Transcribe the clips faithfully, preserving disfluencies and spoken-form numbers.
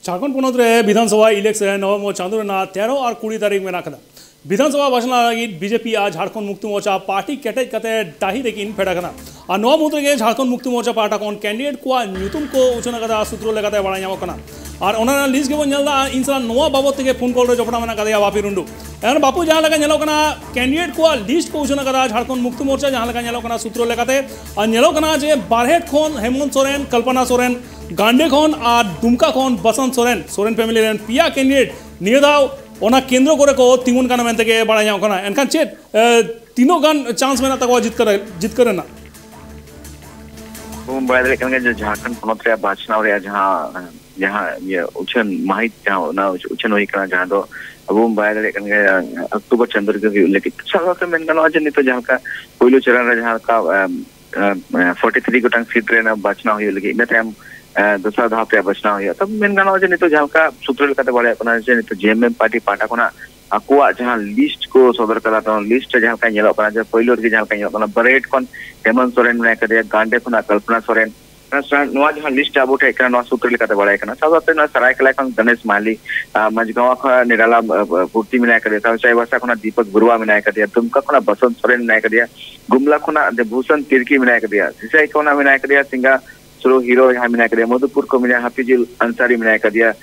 ᱡᱷᱟᱲᱠᱷᱚᱸᱰ ᱯᱚᱱᱚᱛ ᱨᱮ ᱵᱤᱫᱷᱟᱱ ᱥᱚᱵᱷᱟ ᱤᱞᱮᱠᱥᱚᱱ ᱱᱚᱵᱷᱮᱢᱵᱚᱨ ᱪᱟᱸᱫᱳ ᱨᱮᱱᱟᱜ ᱛᱮᱨᱚ ᱟᱨ ᱠᱩᱲᱤ ᱛᱟᱹᱨᱤᱠᱷ ᱢᱮᱱᱟᱜ ᱟᱠᱟᱫᱟ᱾ ᱵᱤᱫᱷᱟᱱ ᱥᱚᱵᱷᱟ ᱵᱟᱪᱷᱱᱟᱣ ᱞᱟᱹᱜᱤᱫ ᱵᱤᱡᱮᱯᱤ ᱟᱨ ᱡᱷᱟᱲᱠᱷᱚᱸᱰ ᱢᱩᱠᱛᱤ ᱢᱳᱨᱪᱟ ᱯᱟᱨᱴᱤ ᱠᱮᱴᱮᱡ ᱠᱟᱛᱮ ᱰᱟᱹᱦᱤ ᱨᱮᱠᱤᱱ ᱯᱷᱮᱰ ᱟᱠᱟᱱᱟ᱾ ᱟᱨ ᱱᱚᱣᱟ ᱢᱩᱫᱽ ᱨᱮᱜᱮ ᱡᱷᱟᱲᱠᱷᱚᱸᱰ ᱢᱩᱠᱛᱤ ᱢᱳᱨᱪᱟ ᱯᱟᱦᱴᱟ ᱠᱷᱚᱱ ᱠᱮᱱᱰᱤᱰᱮᱴ ᱠᱚᱣᱟᱜ ᱧᱩᱛᱩᱢ ᱠᱚ ᱩᱪᱷᱟᱹᱱ ᱟᱠᱟᱫᱟ ᱥᱩᱛᱨᱚ ᱞᱮᱠᱟᱛᱮ ᱵᱟᱲᱟᱭ ᱧᱟᱢᱚᱜ ᱠᱟᱱᱟ᱾ ᱟᱨ ᱚᱱᱟ ᱨᱮᱱᱟᱜ ᱞᱤᱥᱴ ᱜᱮᱵᱚᱱ ᱧᱮᱞ ᱮᱫᱟ᱾ ᱟᱨ ᱤᱧ ᱥᱟᱞᱟᱜ ᱱᱚᱣᱟ ᱵᱟᱵᱚᱫ ᱛᱮᱜᱮ ᱯᱷᱳᱱ ᱠᱚᱞ ᱨᱮ ᱡᱚᱯᱲᱟᱣ ᱢᱮᱱᱟᱜ ᱟᱠᱟᱫᱮᱭᱟ ᱵᱟᱯᱤ ᱴᱩᱰᱩ᱾ ᱮᱱ ᱵᱟᱯᱩ, ᱡᱟᱦᱟᱸ ᱞᱮᱠᱟ ᱧᱮᱞᱚᱜ ᱠᱟᱱᱟ, ᱠᱮᱱᱰᱤᱰᱮᱴ ᱠᱚᱣᱟᱜ ᱞᱤᱥᱴ ᱠᱚ ᱩᱪᱷᱟᱹᱱ ᱟᱠᱟᱫᱟ ᱡᱷᱟᱲᱠᱷᱚᱸᱰ ᱢᱩᱠᱛᱤ ᱢᱳᱨᱪᱟ, ᱡᱟᱦᱟᱸ ᱞᱮᱠᱟ ᱧᱮᱞᱚᱜ ᱠᱟᱱᱟ ᱥᱩᱛᱨᱚ ᱞᱮᱠᱟᱛᱮ᱾ ᱟᱨ ᱧᱮᱞᱚᱜ ᱠᱟᱱᱟ ᱡᱮ ᱵᱟᱨᱦᱮᱴ ᱠᱷᱚᱱ ᱦᱮᱢᱚᱱᱛ ᱥᱚᱨᱮᱱ, ᱠᱚᱞᱯᱚᱱᱟ ᱥᱚᱨᱮᱱ, ᱜᱟᱱᱰᱮ ᱠᱷᱚᱱ ᱟᱨ ᱫᱩᱢᱠᱟ ᱠᱷᱚᱱ ᱵᱟᱥᱚᱱᱛ ᱥᱚᱨᱮᱱ, ᱥᱚᱨᱮᱱ ᱯᱷᱮᱢᱤᱞᱤ ᱨᱮᱱ ᱯᱮᱭᱟ ᱠᱮᱱᱰᱤᱰᱮᱴ ᱱᱤᱭᱟᱹ ᱫᱷᱟᱣ ᱚᱱᱟ ᱠᱮᱱᱫᱨᱚ ᱠᱚᱨᱮ ᱠᱚ ᱛᱤᱸᱜᱩᱱ ᱠᱟᱱᱟ ᱢᱮᱱᱛᱮ ᱜᱮ ᱵᱟᱲᱟᱭ ᱧᱟᱢᱚᱜ ᱠᱟᱱᱟ᱾ ᱮᱱᱠᱷᱟᱱ ᱪᱮᱫ, ᱮ, ᱛᱤᱱᱟᱹᱜ ᱜᱟᱱ ᱪᱟᱱᱥ ᱢᱮᱱᱟᱜ ᱛᱟᱠᱚᱣᱟ ᱡᱤᱛᱠᱟᱹᱨ, ᱡᱤᱛᱠᱟᱹᱨ ᱨᱮᱱᱟᱜ? ᱵᱚᱱ ᱵᱟᱲᱟᱭ ᱫᱟᱲᱮᱭᱟᱜ ᱠᱟᱱ ᱜᱮᱭᱟ ᱡᱮ ᱡᱷᱟᱲᱠᱷᱚᱸᱰ ᱯᱚᱱᱚᱛ ᱨᱮᱭᱟᱜ ᱵᱟᱪᱷᱱᱟᱣ ᱨᱮᱭᱟᱜ ᱡᱟᱦᱟᱸ, ᱡᱟᱦᱟᱸ ᱤᱭᱟᱹ ᱩᱪᱷᱟᱹᱱ ᱢᱟᱹᱦᱤᱛ, ᱡᱟᱦᱟᱸ ᱚᱱᱟ ᱩᱪᱷᱟᱹᱱ ᱦᱩᱭ ᱠᱟᱱᱟ, ᱡᱟᱦᱟᱸ ᱫᱚ ᱟᱵᱚ ᱵᱚᱱ ᱵᱟᱲᱟᱭ ᱫᱟᱲᱮᱭᱟᱜ ᱠᱟᱱ ᱜᱮᱭᱟ, ᱚᱠᱴᱳᱵᱚᱨ ᱪᱟᱸᱫᱳ ᱨᱮᱜᱮ ᱦᱩᱭᱩᱜ ᱞᱟᱹᱜᱤᱫ᱾ ᱥᱟᱶ ᱥᱟᱶᱛᱮ ᱢᱮᱱ ᱜᱟᱱᱚᱜᱼᱟ ᱡᱮ ᱱᱤᱛᱚᱜ ᱡᱟᱦᱟᱸ ᱞᱮᱠᱟ ᱯᱳᱭᱞᱳ ᱪᱚᱨᱚᱱ ᱨᱮ ᱡᱟᱦᱟᱸ ᱞᱮᱠᱟ, ᱮᱢ, ᱮᱢ, ᱮ, ᱯᱷᱳᱨᱴᱤ ᱛᱷᱨᱤ ᱜᱚᱴᱟᱝ ᱥᱤᱴ ᱨᱮ ᱵᱟᱪᱷᱱᱟᱣ ᱦᱩᱭᱩᱜ ᱞᱟᱹᱜᱤᱫ, ᱤᱱᱟᱹ ᱛᱟᱭᱚᱢ, ᱮ, ᱫᱚᱥᱟᱨ ᱫᱷᱟᱯ ᱨᱮᱭᱟᱜ ᱵᱟᱪᱷᱱᱟᱣ ᱦᱩᱭᱩᱜᱼᱟ᱾ ᱛᱚᱵᱮ ᱢᱮᱱ ᱜᱟᱱᱚᱜᱼᱟ ᱡᱮ ᱱᱤᱛᱚᱜ ᱡᱟᱦᱟᱸ ᱞᱮᱠᱟ ᱥᱩᱛᱨᱚ ᱞᱮᱠᱟᱛᱮ ᱵᱟᱲᱟᱭᱚᱜ ᱠᱟᱱᱟ ᱡᱮ ᱱᱤᱛᱚᱜ ᱡᱮ ᱮᱢ ᱮᱢ ᱯᱟᱨᱴᱤ ᱯᱟᱦᱴᱟ ᱠᱷᱚᱱᱟᱜ ᱟᱠᱚᱣᱟᱜ ᱡᱟᱦᱟᱸ ᱞᱤᱥᱴ ᱠᱚ ᱥᱚᱫᱚᱨ ᱠᱟᱫᱟ, ᱛᱚ ᱞᱤᱥᱴ ᱨᱮ ᱡᱟᱦᱟᱸ ᱞᱮᱠᱟ ᱧᱮᱞᱚᱜ ᱠᱟᱱᱟ ᱡᱮ ᱯᱳᱭᱞᱳ ᱨᱮᱜᱮ ᱡᱟᱦᱟᱸ ᱞᱮᱠᱟ ᱧᱮᱞᱚᱜ ᱠᱟᱱᱟ, ᱵᱟᱨᱦᱮᱴ ᱠᱷᱚᱱ ᱦᱮᱢᱚᱱᱛ ᱥᱚᱨᱮᱱ ᱢᱮᱱᱟᱭ ᱠᱟᱫᱮᱭᱟ, ᱜᱟᱱᱰᱮ ᱠᱷᱚᱱᱟᱜ ᱠᱚᱞᱯᱚᱱᱟ ᱥᱚᱨᱮᱱ, ᱱᱚᱣᱟ ᱥᱟ-, ᱱᱚᱣᱟ ᱡᱟᱦᱟᱸ ᱞᱤᱥᱴ ᱟᱵᱚ ᱴᱷᱮᱱ ᱠᱟᱱᱟ, ᱱᱚᱣᱟ ᱥᱩᱛᱨᱚ ᱞᱮᱠᱟᱛᱮ ᱵᱟᱲᱟᱭ ᱠᱟᱱᱟ᱾ ᱥᱟᱶ ᱥᱟᱶᱛᱮ ᱱᱚᱣᱟ ᱥᱟᱨᱟᱭᱠᱮᱞᱟ ᱠᱷᱚᱱ ᱜᱚᱱᱮᱥ ᱢᱟᱦᱟᱞᱤ, ᱟᱨ ᱢᱟᱡᱷᱜᱟᱸᱣᱟ ᱠᱷᱚᱱ ᱱᱤᱨᱟᱞᱟ, ᱟᱨ, ᱟᱨ, ᱯᱩᱨᱛᱤ ᱢᱮᱱᱟᱭ ᱠᱟᱫᱮᱭᱟ, ᱥᱟᱶ ᱪᱟᱭᱵᱟᱥᱟ ᱠᱷᱚᱱᱟᱜ ᱫᱤᱯᱚᱠ ᱵᱟᱨᱩᱣᱟ ᱢᱮᱱᱟᱭ ᱠᱟᱫᱮᱭᱟ, ᱫᱩᱢᱠᱟ ᱠᱷᱚᱱᱟᱜ ᱵᱚᱥᱚᱱᱛ ᱥᱚᱨᱮᱱ ᱢᱮᱱᱟᱭ ᱠᱟᱫᱮᱭᱟ, ᱜᱩᱢᱞᱟ ᱠᱷᱚᱱᱟᱜ ᱫᱮᱵᱷᱩᱥᱚᱱ ᱛᱤᱨᱠᱤ ᱢᱮᱱᱟᱭ ᱠᱟᱫᱮᱭᱟ, ᱥᱤᱥᱟᱭ ᱠᱷᱚᱱᱟᱜ ᱢᱮᱱᱟᱭ ᱠᱟᱫᱮᱭᱟ ᱥᱤᱝᱜᱟ ᱥᱩᱨᱩ ᱦᱤᱨᱳ ᱡᱟᱦᱟᱸᱭ ᱢᱮᱱᱟᱭ ᱠᱟᱫᱮᱭᱟ, ᱢᱚᱫᱷᱩᱯᱩᱨ ᱠᱷᱚᱱ ᱢᱮᱱᱟᱭᱟ ᱦᱟᱯᱤᱡᱩᱞ ᱟᱱᱥᱟᱨᱤ ᱢᱮᱱᱟᱭ ᱠᱟᱫᱮᱭᱟ,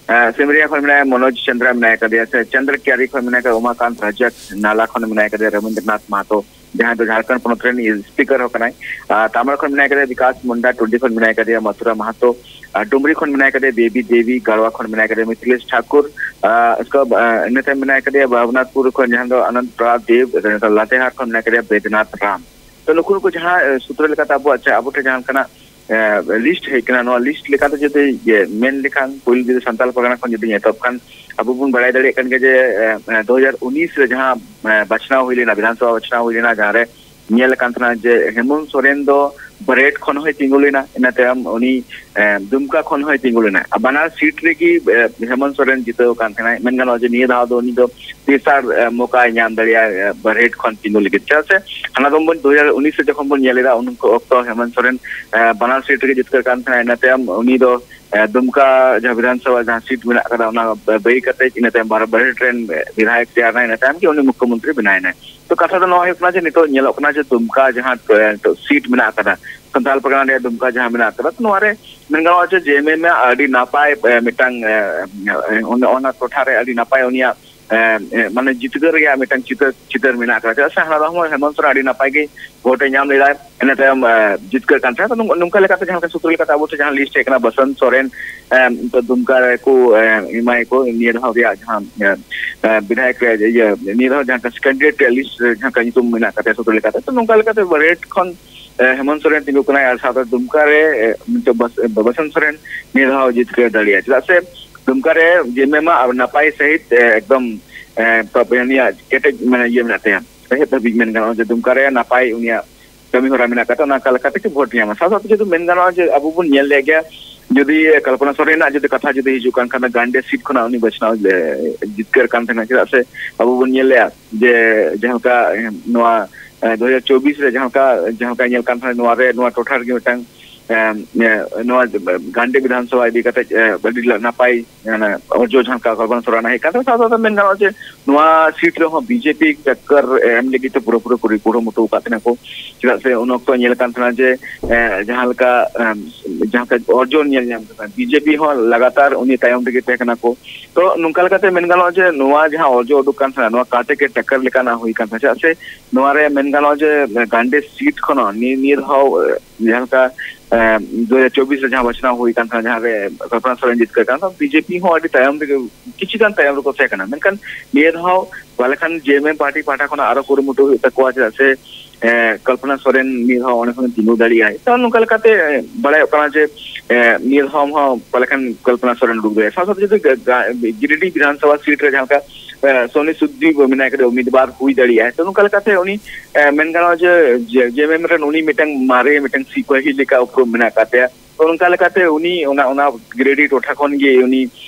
ᱟᱨ ᱥᱤᱢᱨᱤᱭᱟ ᱠᱷᱚᱱ ᱢᱮᱱᱟᱭᱟ ᱢᱚᱱᱳᱡᱽ ᱪᱚᱱᱫᱨᱟ ᱢᱮᱱᱟᱭ ᱠᱟᱫᱮᱭᱟ, ᱥᱮ ᱪᱚᱱᱫᱨᱚ ᱠᱤᱭᱟᱨᱤ ᱠᱷᱚᱱ ᱢᱮᱱᱟᱭ ᱠᱟᱫᱮᱭᱟ ᱩᱢᱟᱠᱟᱱᱛ ᱨᱟᱡᱟᱠ, ᱱᱟᱞᱟ ᱠᱷᱚᱱ ᱢᱮᱱᱟᱭ ᱠᱟᱫᱮᱭᱟ ᱨᱚᱵᱤᱱᱫᱨᱚᱱᱟᱛᱷ ᱢᱟᱦᱟᱛᱚ, ᱡᱟᱦᱟᱸᱭ ᱫᱚ ᱡᱷᱟᱲᱠᱷᱚᱸᱰ ᱯᱚᱱᱚᱛ ᱨᱮᱱ ᱥᱯᱤᱠᱟᱨ ᱦᱚᱸ ᱠᱟᱱᱟᱭ᱾ ᱟᱨ ᱛᱟᱢᱲᱟ ᱠᱷᱚᱱ ᱢᱮᱱᱟᱭ ᱠᱟᱫᱮᱭᱟ ᱵᱤᱠᱟᱥ ᱢᱩᱱᱰᱟ, ᱴᱩᱰᱤ ᱠᱷᱚᱱ ᱢᱮᱱᱟᱭ ᱠᱟᱫᱮᱭᱟ ᱢᱟᱛᱷᱩᱨᱟ ᱢᱟᱦᱟᱛᱚ, ᱟᱨ ᱰᱩᱢᱨᱤ ᱠᱷᱚᱱ ᱢᱮᱱᱟᱭ ᱠᱟᱫᱮᱭᱟ ᱵᱮᱵᱤ ᱫᱮᱵᱤ, ᱜᱟᱲᱣᱟ ᱠᱷᱚᱱ ᱢᱮᱱᱟᱭ ᱠᱟᱫᱮᱭᱟ ᱢᱤᱛᱷᱤᱞᱮᱥ ᱴᱷᱟᱠᱩᱨ, ᱟᱨ ᱤᱥᱠᱟ ᱵᱟ-, ᱤᱱᱟᱹ ᱛᱟᱭᱚᱢ ᱢᱮᱱᱟᱭ ᱠᱟᱫᱮᱭᱟ ᱵᱷᱟᱵᱽᱱᱟᱛᱷᱯᱩᱨ ᱠᱷᱚᱱ ᱡᱟᱦᱟᱸ ᱫᱚ ᱟᱱᱚᱱᱫ ᱯᱨᱟᱫ ᱫᱮᱵ, ᱞᱟᱛᱮᱦᱟᱨ ᱠᱷᱚᱱ ᱢᱮᱱᱟᱭ ᱠᱟᱫᱮᱭᱟ ᱵᱮᱫᱽᱱᱟᱛᱷ ᱨᱟᱢ᱾ ᱛᱚ ᱱᱩᱠᱩ ᱱᱩᱠᱩ ᱡᱟᱦᱟᱸ, ᱮ, ᱥᱩᱛᱨᱚ ᱞᱮᱠᱟᱛᱮ ᱟᱵᱚᱣᱟᱜ ᱪᱟ-, ᱟᱵᱚ ᱴᱷᱮᱱ ᱡᱟᱦᱟᱸ ᱞᱮᱠᱟᱱᱟᱜ, ᱮ, ᱞᱤᱥᱴ ᱦᱮᱡ ᱠᱟᱱᱟ, ᱱᱚᱣᱟ ᱞᱤᱥᱴ ᱞᱮᱠᱟᱛᱮ ᱡᱩᱫᱤ, ᱤᱭᱟᱹ, ᱢᱮᱱ ᱞᱮᱠᱷᱟᱱ ᱯᱳᱭᱞᱳ ᱡᱩᱫᱤ ᱥᱟᱱᱛᱟᱲ ᱯᱟᱨᱜᱟᱱᱟ ᱠᱷᱚᱱ ᱡᱩᱫᱤ ᱮᱛᱚᱦᱚᱵ ᱠᱷᱟᱱ, ᱟᱵᱚ ᱵᱚᱱ ᱵᱟᱲᱟᱭ ᱫᱟᱲᱮᱭᱟᱜ ᱠᱟᱱ ᱜᱮᱭᱟ ᱡᱮ, ᱮ, ᱮ, ᱫᱩ ᱦᱟᱡᱟᱨ ᱩᱱᱤᱥ ᱨᱮ ᱡᱟᱦᱟᱸ, ᱮ, ᱵᱟᱪᱷᱱᱟᱣ ᱦᱩᱭ ᱞᱮᱱᱟ, ᱵᱤᱫᱷᱟᱱ ᱥᱚᱵᱷᱟ ᱵᱟᱪᱷᱱᱟᱣ ᱦᱩᱭ ᱞᱮᱱᱟ, ᱡᱟᱦᱟᱸ ᱨᱮ ᱧᱮᱞ ᱟᱠᱟᱱ ᱛᱟᱦᱮᱱᱟ ᱡᱮ ᱦᱮᱢᱚᱱᱛ ᱥᱚᱨᱮᱱ ᱫᱚ ᱵᱟᱨᱦᱮᱴ ᱠᱷᱚᱱ ᱦᱚᱸᱭ ᱛᱤᱸᱜᱩ ᱞᱮᱱᱟ, ᱤᱱᱟᱹ ᱛᱟᱭᱚᱢ ᱩᱱᱤ, ᱮ, ᱫᱩᱢᱠᱟ ᱠᱷᱚᱱ ᱦᱚᱸᱭ ᱛᱤᱸᱜᱩ ᱞᱮᱱᱟ᱾ ᱟᱨ ᱵᱟᱱᱟᱨ ᱥᱤᱴ ᱨᱮᱜᱮ, ᱮ, ᱦᱮᱢᱚᱱᱛ ᱥᱚᱨᱮᱱ ᱡᱤᱛᱟᱹᱣ ᱟᱠᱟᱱ ᱛᱟᱦᱮᱱᱟᱭ᱾ ᱢᱮᱱ ᱜᱟᱱᱚᱜᱼᱟ ᱡᱮ ᱱᱤᱭᱟᱹ ᱫᱷᱟᱣ ᱫᱚ ᱩᱱᱤ ᱫᱚ ᱛᱮᱥᱟᱨ, ᱮ, ᱢᱚᱠᱟᱭ ᱧᱟᱢ ᱫᱟᱲᱮᱭᱟᱜᱼᱟ, ᱮ, ᱵᱟᱨᱦᱮᱴ ᱠᱷᱚᱱ ᱛᱤᱸᱜᱩ ᱞᱟᱹᱜᱤᱫ᱾ ᱪᱮᱫᱟᱜ ᱥᱮ ᱦᱟᱱᱟ ᱫᱚᱢ ᱵᱚᱱ ᱫᱩ ᱦᱟᱡᱟᱨ ᱩᱱᱤᱥ ᱨᱮ ᱡᱚᱠᱷᱚᱱ ᱵᱚᱱ ᱧᱮᱞ ᱮᱫᱟ, ᱩᱱ ᱚᱠᱛᱚ ᱦᱮᱢᱚᱱᱛ ᱥᱚᱨᱮᱱ, ᱮ, ᱵᱟᱱᱟᱨ ᱥᱤᱴ ᱨᱮᱜᱮ ᱡᱤᱛᱠᱟᱹᱨ ᱠᱟᱱ ᱛᱟᱦᱮᱱᱟ᱾ ᱤᱱᱟᱹ ᱛᱟᱭᱚᱢ ᱩᱱᱤ ᱫᱚ ᱮ, ᱫᱩᱢᱠᱟ ᱡᱟᱦᱟᱸ ᱵᱤᱫᱷᱟᱱ ᱥᱚᱵᱷᱟ ᱡᱟᱦᱟᱸ ᱥᱤᱴ ᱢᱮᱱᱟᱜ ᱟᱠᱟᱫᱟ, ᱚᱱᱟ ᱵᱟᱹᱜᱤ ᱠᱟᱛᱮ ᱤᱱᱟᱹ ᱛᱟᱭᱚᱢ ᱵᱟᱨ-, ᱵᱟᱨᱦᱮᱴ ᱨᱮᱱ ᱵᱤᱫᱷᱟᱭᱚᱠ ᱛᱮᱭᱟᱨ ᱮᱱᱟᱭ, ᱤᱱᱟᱹ ᱛᱟᱭᱚᱢ ᱜᱮ ᱩᱱᱤ ᱢᱩᱠᱷᱭᱚᱢᱚᱱᱛᱨᱤ ᱵᱮᱱᱟᱣ ᱮᱱᱟᱭ᱾ ᱛᱚ ᱠᱟᱛᱷᱟ ᱫᱚ ᱱᱚᱣᱟ ᱦᱩᱭᱩᱜ ᱠᱟᱱᱟ ᱡᱮ ᱱᱤᱛᱚᱜ ᱧᱮᱞᱚᱜ ᱠᱟᱱᱟ ᱡᱮ ᱫᱩᱢᱠᱟ ᱡᱟᱦᱟᱸ, ᱮ, ᱱᱤᱛᱚᱜ ᱥᱤᱴ ᱢᱮᱱᱟᱜ ᱟᱠᱟᱫᱟ, ᱥᱟᱱᱛᱟᱲ ᱯᱟᱨᱜᱟᱱᱟ ᱨᱮᱭᱟᱜ ᱫᱩᱢᱠᱟ ᱡᱟᱦᱟᱸ ᱢᱮᱱᱟᱜ ᱟᱠᱟᱫᱟ, ᱛᱚ ᱱᱚᱣᱟ ᱨᱮ ᱢᱮᱱ ᱜᱟᱱᱚᱜᱼᱟ ᱡᱮ ᱡᱮ ᱮᱢ ᱮᱢ ᱟᱜ ᱟᱹᱰᱤ ᱱᱟᱯᱟᱭ, ᱮ, ᱢᱤᱫᱴᱟᱝ, ᱮ, ᱚᱱᱟ, ᱚᱱᱟ ᱴᱚᱴᱷᱟ ᱨᱮ ᱟᱹᱰᱤ ᱱᱟᱯᱟᱭ ᱩᱱᱤᱭᱟᱜ, ᱮ, ᱮ, ᱢᱟᱱᱮ ᱡᱤᱛᱠᱟᱹᱨ ᱨᱮᱭᱟᱜ ᱢᱤᱫᱴᱟᱝ ᱪᱤᱛᱟᱹᱨ, ᱪᱤᱛᱟᱹᱨ ᱢᱮᱱᱟᱜ ᱟᱠᱟᱫᱟ᱾ ᱪᱮᱫᱟᱜ ᱥᱮ ᱦᱟᱱᱟ ᱫᱷᱟᱣ ᱦᱚᱸ ᱦᱮᱢᱚᱱᱛ ᱥᱚᱨᱮᱱ ᱟᱹᱰᱤ ᱱᱟᱯᱟᱭ ᱜᱮ ᱵᱷᱳᱴ ᱮ ᱧᱟᱢ ᱞᱮᱫᱟᱭ, ᱤᱱᱟᱹ ᱛᱟᱭᱚᱢ, ᱮ, ᱡᱤᱛᱠᱟᱹᱨ ᱠᱟᱱ ᱛᱟᱦᱮᱸᱫ᱾ ᱛᱚ ᱱᱚᱝ-, ᱱᱚᱝᱠᱟ ᱞᱮᱠᱟᱛᱮ ᱡᱟᱦᱟᱸ ᱞᱮᱠᱟ ᱥᱩᱛᱨᱮ ᱞᱮᱠᱟᱛᱮ ᱟᱵᱚ ᱴᱷᱮᱱ ᱡᱟᱦᱟᱸ ᱞᱤᱥᱴ ᱦᱮᱡ ᱟᱠᱟᱱᱟ, ᱵᱟᱥᱚᱱᱛ ᱥᱚᱨᱮᱱ, ᱮ, ᱫᱩᱢᱠᱟ ᱨᱮᱠᱚ, ᱮ, ᱮᱢᱟᱭ ᱠᱚ ᱱᱤᱭᱟᱹ ᱫᱷᱟᱣ ᱨᱮᱭᱟᱜ ᱡᱟᱦᱟᱸ, ᱮ, ᱮ, ᱵᱤᱫᱷᱟᱭᱚᱠ ᱨᱮ, ᱤᱭᱟᱹ, ᱱᱤᱭᱟᱹ ᱫᱷᱟᱣ ᱡᱟᱦᱟᱸ ᱠᱮᱱᱰᱤᱰᱮᱴ ᱨᱮᱭᱟᱜ ᱞᱤᱥᱴ ᱨᱮ ᱡᱟᱦᱟᱸ ᱞᱮᱠᱟ ᱧᱩᱛᱩᱢ ᱢᱮᱱᱟᱜ ᱟᱠᱟᱫ ᱛᱟᱭᱟ ᱥᱩᱛᱨᱮ ᱞᱮᱠᱟᱛᱮ, ᱛᱚ ᱱᱚᱝᱠᱟ ᱞᱮᱠᱟᱛᱮ ᱵᱟᱨᱦᱮᱴ ᱠᱷᱚᱱ, ᱮ, ᱦᱮᱢᱚᱱᱛ ᱥᱚᱨᱮᱱ ᱛᱤᱸᱜᱩ ᱠᱟᱱᱟᱭ ᱟᱨ ᱥᱟᱶᱛᱮ ᱫᱩᱢᱠᱟ ᱨᱮ, ᱮ, ᱱᱤᱛᱚᱜ ᱵᱟᱥ-, ᱵᱟᱥᱚᱱᱛ ᱥᱚᱨᱮᱱ ᱱᱤᱭᱟᱹ ᱫᱷᱟᱣ ᱡᱤᱛᱠᱟᱹᱨ ᱫᱟᱲᱮᱭᱟᱜᱼᱟ᱾ ᱪᱮᱫᱟᱜ ᱥᱮ ᱫᱩᱢᱠᱟ ᱨᱮ ᱡᱮ ᱮᱢ ᱮᱢ ᱟᱜ ᱱᱟᱯᱟᱭ ᱥᱟᱺᱦᱤᱡ, ᱮ, ᱮᱠᱫᱚᱢ, ᱮ, ᱛᱚ ᱩᱱᱤᱭᱟᱜ ᱠᱮᱴᱮᱡ, ᱢᱟᱱᱮ, ᱤᱭᱟᱹ ᱢᱮᱱᱟᱜ ᱛᱟᱭᱟ, ᱥᱟᱦᱮᱫ ᱫᱷᱟᱹᱵᱤᱡ ᱢᱮᱱ ᱜᱟᱱᱚᱜᱼᱟ ᱡᱮ ᱫᱩᱢᱠᱟ ᱨᱮ ᱱᱟᱯᱟᱭ ᱩᱱᱤᱭᱟᱜ ᱠᱟᱹᱢᱤ ᱦᱚᱨᱟ ᱢᱮᱱᱟᱜ ᱟᱠᱟᱫᱟ, ᱚᱱᱟ ᱚᱠᱟ ᱞᱮᱠᱟ ᱛᱮᱜᱮ ᱵᱷᱳᱴ ᱧᱟᱢᱟ᱾ ᱥᱟᱶ ᱥᱟᱶᱛᱮ ᱡᱩᱫᱤ ᱢᱮᱱ ᱜᱟᱱᱚᱜᱼᱟ ᱡᱮ ᱟᱵᱚ ᱵᱚᱱ ᱧᱮᱞ ᱞᱮᱫ ᱜᱮᱭᱟ, ᱡᱩᱫᱤ ᱠᱚᱞᱯᱚᱱᱟ ᱥᱚᱨᱮᱱᱟᱜ ᱡᱩᱫᱤ ᱠᱟᱛᱷᱟ ᱡᱩᱫᱤ ᱦᱤᱡᱩᱜ ᱠᱟᱱ ᱠᱷᱟᱱ ᱫᱚ, ᱜᱟᱱᱰᱮ ᱥᱤᱴ ᱠᱷᱚᱱᱟᱜ ᱩᱱᱤ ᱵᱟᱪᱷᱱᱟᱣ, ᱮ, ᱡᱤᱛᱠᱟᱹᱨ ᱠᱟᱱ ᱛᱟᱦᱮᱱᱟ᱾ ᱪᱮᱫᱟᱜ ᱥᱮ ᱟᱵᱚ ᱵᱚᱱ ᱧᱮᱞ ᱞᱮᱜᱼᱟ ᱡᱮ ᱡᱟᱦᱟᱸ ᱞᱮᱠᱟ, ᱮ, ᱱᱚᱣᱟ, ᱮ, ᱫᱩ ᱦᱟᱡᱟᱨ ᱪᱚᱵᱵᱤᱥ ᱨᱮ ᱡᱟᱦᱟᱸ ᱞᱮᱠᱟ, ᱡᱟᱦᱟᱸ ᱞᱮᱠᱟ ᱧᱮᱞ ᱠᱟᱱ ᱛᱟᱦᱮᱱᱟ, ᱱᱚᱣᱟ ᱨᱮ, ᱱᱚᱣᱟ ᱴᱚᱴᱷᱟ ᱨᱮᱜᱮ ᱢᱤᱫᱴᱟᱝ, ᱮ, ᱮ, ᱱᱚᱣᱟ ᱜᱟᱱᱰᱮ ᱵᱤᱫᱷᱟᱱ ᱥᱚᱵᱷᱟ ᱤᱫᱤ ᱠᱟᱛᱮ, ᱮ, ᱟᱹᱰᱤ ᱱᱟᱯᱟᱭ ᱢᱟᱱᱮ ᱚᱨᱡᱚ ᱡᱟᱦᱟᱸ ᱞᱮᱠᱟ ᱠᱚᱞᱯᱚᱱᱟ ᱥᱚᱨᱮᱱᱟᱜ ᱦᱮᱡ ᱠᱟᱱ ᱛᱟᱦᱮᱸ, ᱥᱟᱶ ᱥᱟᱶᱛᱮ ᱢᱮᱱ ᱜᱟᱱᱚᱜᱼᱟ ᱡᱮ ᱱᱚᱣᱟ ᱥᱤᱴ ᱨᱮᱦᱚᱸ ᱵᱤᱡᱮᱯᱤ ᱴᱟᱠᱠᱟᱨ ᱮᱢ ᱞᱟᱹᱜᱤᱫ ᱛᱮ ᱯᱩᱨᱟᱹᱯᱩᱨᱤ ᱠᱚ ᱠᱩᱨᱩᱢᱩᱴᱩ ᱟᱠᱟᱫ ᱛᱟᱦᱮᱸ ᱠᱚ᱾ ᱪᱮᱫᱟᱜ ᱥᱮ ᱩᱱ ᱚᱠᱛᱚ ᱧᱮᱞ ᱠᱟᱱ ᱛᱟᱦᱮᱸᱱᱟ ᱡᱮ, ᱮ, ᱡᱟᱦᱟᱸ ᱞᱮᱠᱟ, ᱮᱢ, ᱡᱟᱦᱟᱸ ᱞᱮᱠᱟ ᱚᱨᱡᱚ ᱧᱮᱞ ᱧᱟᱢ ᱠᱟᱱᱟ, ᱵᱤᱡᱮᱯᱤ ᱦᱚᱸ ᱞᱟᱜᱟᱛᱟᱨ ᱩᱱᱤ ᱛᱟᱭᱚᱢ ᱨᱮᱜᱮ ᱛᱟᱦᱮᱸ ᱠᱟᱱᱟ ᱠᱚ᱾ ᱛᱚ ᱱᱚᱝᱠᱟ ᱞᱮᱠᱟᱛᱮ ᱢᱮᱱ ᱜᱟᱱᱚᱜᱼᱟ ᱡᱮ ᱱᱚᱣᱟ ᱡᱟᱦᱟᱸ ᱚᱨᱡᱚ ᱩᱰᱩᱠ ᱠᱟᱱ ᱛᱟᱦᱮᱸᱱᱟ, ᱱᱚᱣᱟ ᱠᱟᱴᱮ ᱠᱮ ᱴᱟᱠᱠᱟᱨ ᱞᱮᱠᱟᱱᱟᱜ ᱦᱩᱭ ᱠᱟᱱ ᱛᱟᱦᱮᱸᱱᱟ᱾ ᱪᱮᱫᱟᱜ ᱥᱮ ᱱᱚᱣᱟ ᱨᱮ ᱢᱮᱱ ᱜᱟᱱᱚᱜᱼᱟ ᱡᱮ ᱜᱟᱱᱰᱮ ᱥᱤᱴ ᱠᱷᱚᱱᱟᱜ ᱱᱤᱭᱟᱹ, ᱱᱤᱭᱟᱹ ᱫᱷᱟᱣ, ᱮ, ᱡᱟᱦᱟᱸ ᱞᱮᱠᱟ, ᱮ, ᱫᱩ ᱦᱟᱡᱟᱨ ᱪᱚᱵᱵᱤᱥ ᱨᱮ ᱡᱟᱦᱟᱸ ᱵᱟᱪᱷᱱᱟᱣ ᱦᱩᱭ ᱠᱟᱱ ᱛᱟᱦᱮᱸᱱᱟ, ᱡᱟᱦᱟᱸ ᱨᱮ ᱠᱚᱞᱯᱚᱱᱟ ᱥᱚᱨᱮᱱ ᱡᱤᱛᱠᱟᱹᱨ ᱠᱟᱱ ᱛᱟᱦᱮᱸᱱᱟ, ᱵᱤᱡᱮᱯᱤ ᱦᱚᱸ ᱟᱹᱰᱤ ᱛᱟᱭᱚᱢ ᱨᱮᱜᱮ, ᱠᱤᱪᱷᱩ ᱜᱟᱱ ᱛᱟᱭᱚᱢ ᱨᱮᱠᱚ ᱛᱟᱦᱮᱸ ᱠᱟᱱᱟ᱾ ᱢᱮᱱᱠᱷᱟᱱ ᱱᱤᱭᱟᱹ ᱫᱷᱟᱣ ᱯᱟᱞᱮ ᱠᱷᱟᱱ ᱡᱮ ᱮᱢ ᱮᱢ ᱯᱟᱨᱴᱤ ᱯᱟᱦᱴᱟ ᱠᱷᱚᱱᱟᱜ ᱟᱨᱚ ᱠᱩᱨᱩᱢᱩᱴᱩ ᱦᱩᱭᱩᱜ ᱛᱟᱠᱚᱣᱟ, ᱪᱮᱫᱟᱜ ᱥᱮ, ᱮ, ᱠᱚᱞᱯᱚᱱᱟ ᱥᱚᱨᱮᱱ ᱱᱤᱭᱟᱹ ᱫᱷᱟᱣ ᱚᱸᱰᱮ ᱠᱷᱚᱱ ᱛᱤᱸᱜᱩ ᱫᱟᱲᱮᱭᱟᱜᱼᱟᱭ᱾ ᱛᱚ ᱱᱚᱝᱠᱟ ᱞᱮᱠᱟᱛᱮ, ᱮ, ᱵᱟᱲᱟᱭᱚᱜ ᱠᱟᱱᱟ ᱡᱮ, ᱮ, ᱱᱤᱭᱟᱹ ᱫᱷᱟᱣ ᱦᱚᱸ ᱯᱟᱞᱮ ᱠᱷᱟᱱ ᱠᱚᱞᱯᱚᱱᱟ ᱥᱚᱨᱮᱱ ᱩᱰᱩᱠ ᱫᱟᱲᱮᱭᱟᱜᱼᱟ᱾ ᱥᱟᱶ ᱥᱟᱶᱛᱮ ᱡᱩᱫᱤ ᱜᱟ-, ᱜᱟ-, ᱜᱤᱨᱤᱰᱤ ᱵᱤᱫᱷᱟᱱ ᱥᱚᱵᱷᱟ ᱥᱤᱴ ᱨᱮ ᱡᱟᱦᱟᱸ ᱞᱮᱠᱟ, ᱮ, ᱥᱚᱱᱤ ᱥᱩᱫᱽᱫᱤᱯ ᱢᱮᱱᱟᱭ ᱠᱟᱫᱮ ᱩᱢᱤᱫᱵᱟᱨ ᱦᱩᱭ ᱫᱟᱲᱮᱭᱟᱜᱼᱟᱭ᱾ ᱛᱚ ᱱᱚᱝᱠᱟ ᱞᱮᱠᱟᱛᱮ ᱩᱱᱤ, ᱮ, ᱢᱮᱱ ᱜᱟᱱᱚᱜᱼᱟ ᱡᱮ, ᱡᱮ, ᱡᱮ ᱮᱢ ᱮᱢ ᱨᱮᱱ ᱩᱱᱤ ᱢᱤᱫᱴᱟᱝ ᱢᱟᱨᱮ ᱢᱤᱫᱴᱟᱝ ᱥᱤᱯᱟᱹᱦᱤ ᱞᱮᱠᱟ ᱩᱯᱨᱩᱢ ᱢᱮᱱᱟᱜ ᱟᱠᱟᱫ ᱛᱟᱭᱟ᱾ ᱛᱚ ᱱᱚᱝᱠᱟ ᱞᱮᱠᱟᱛᱮ ᱩᱱᱤ ᱚᱱᱟ, ᱚᱱᱟ ᱜᱤᱨᱤᱰᱤ ᱴᱚᱴᱷᱟ ᱠᱷᱚᱱ ᱜᱮ ᱩᱱᱤ,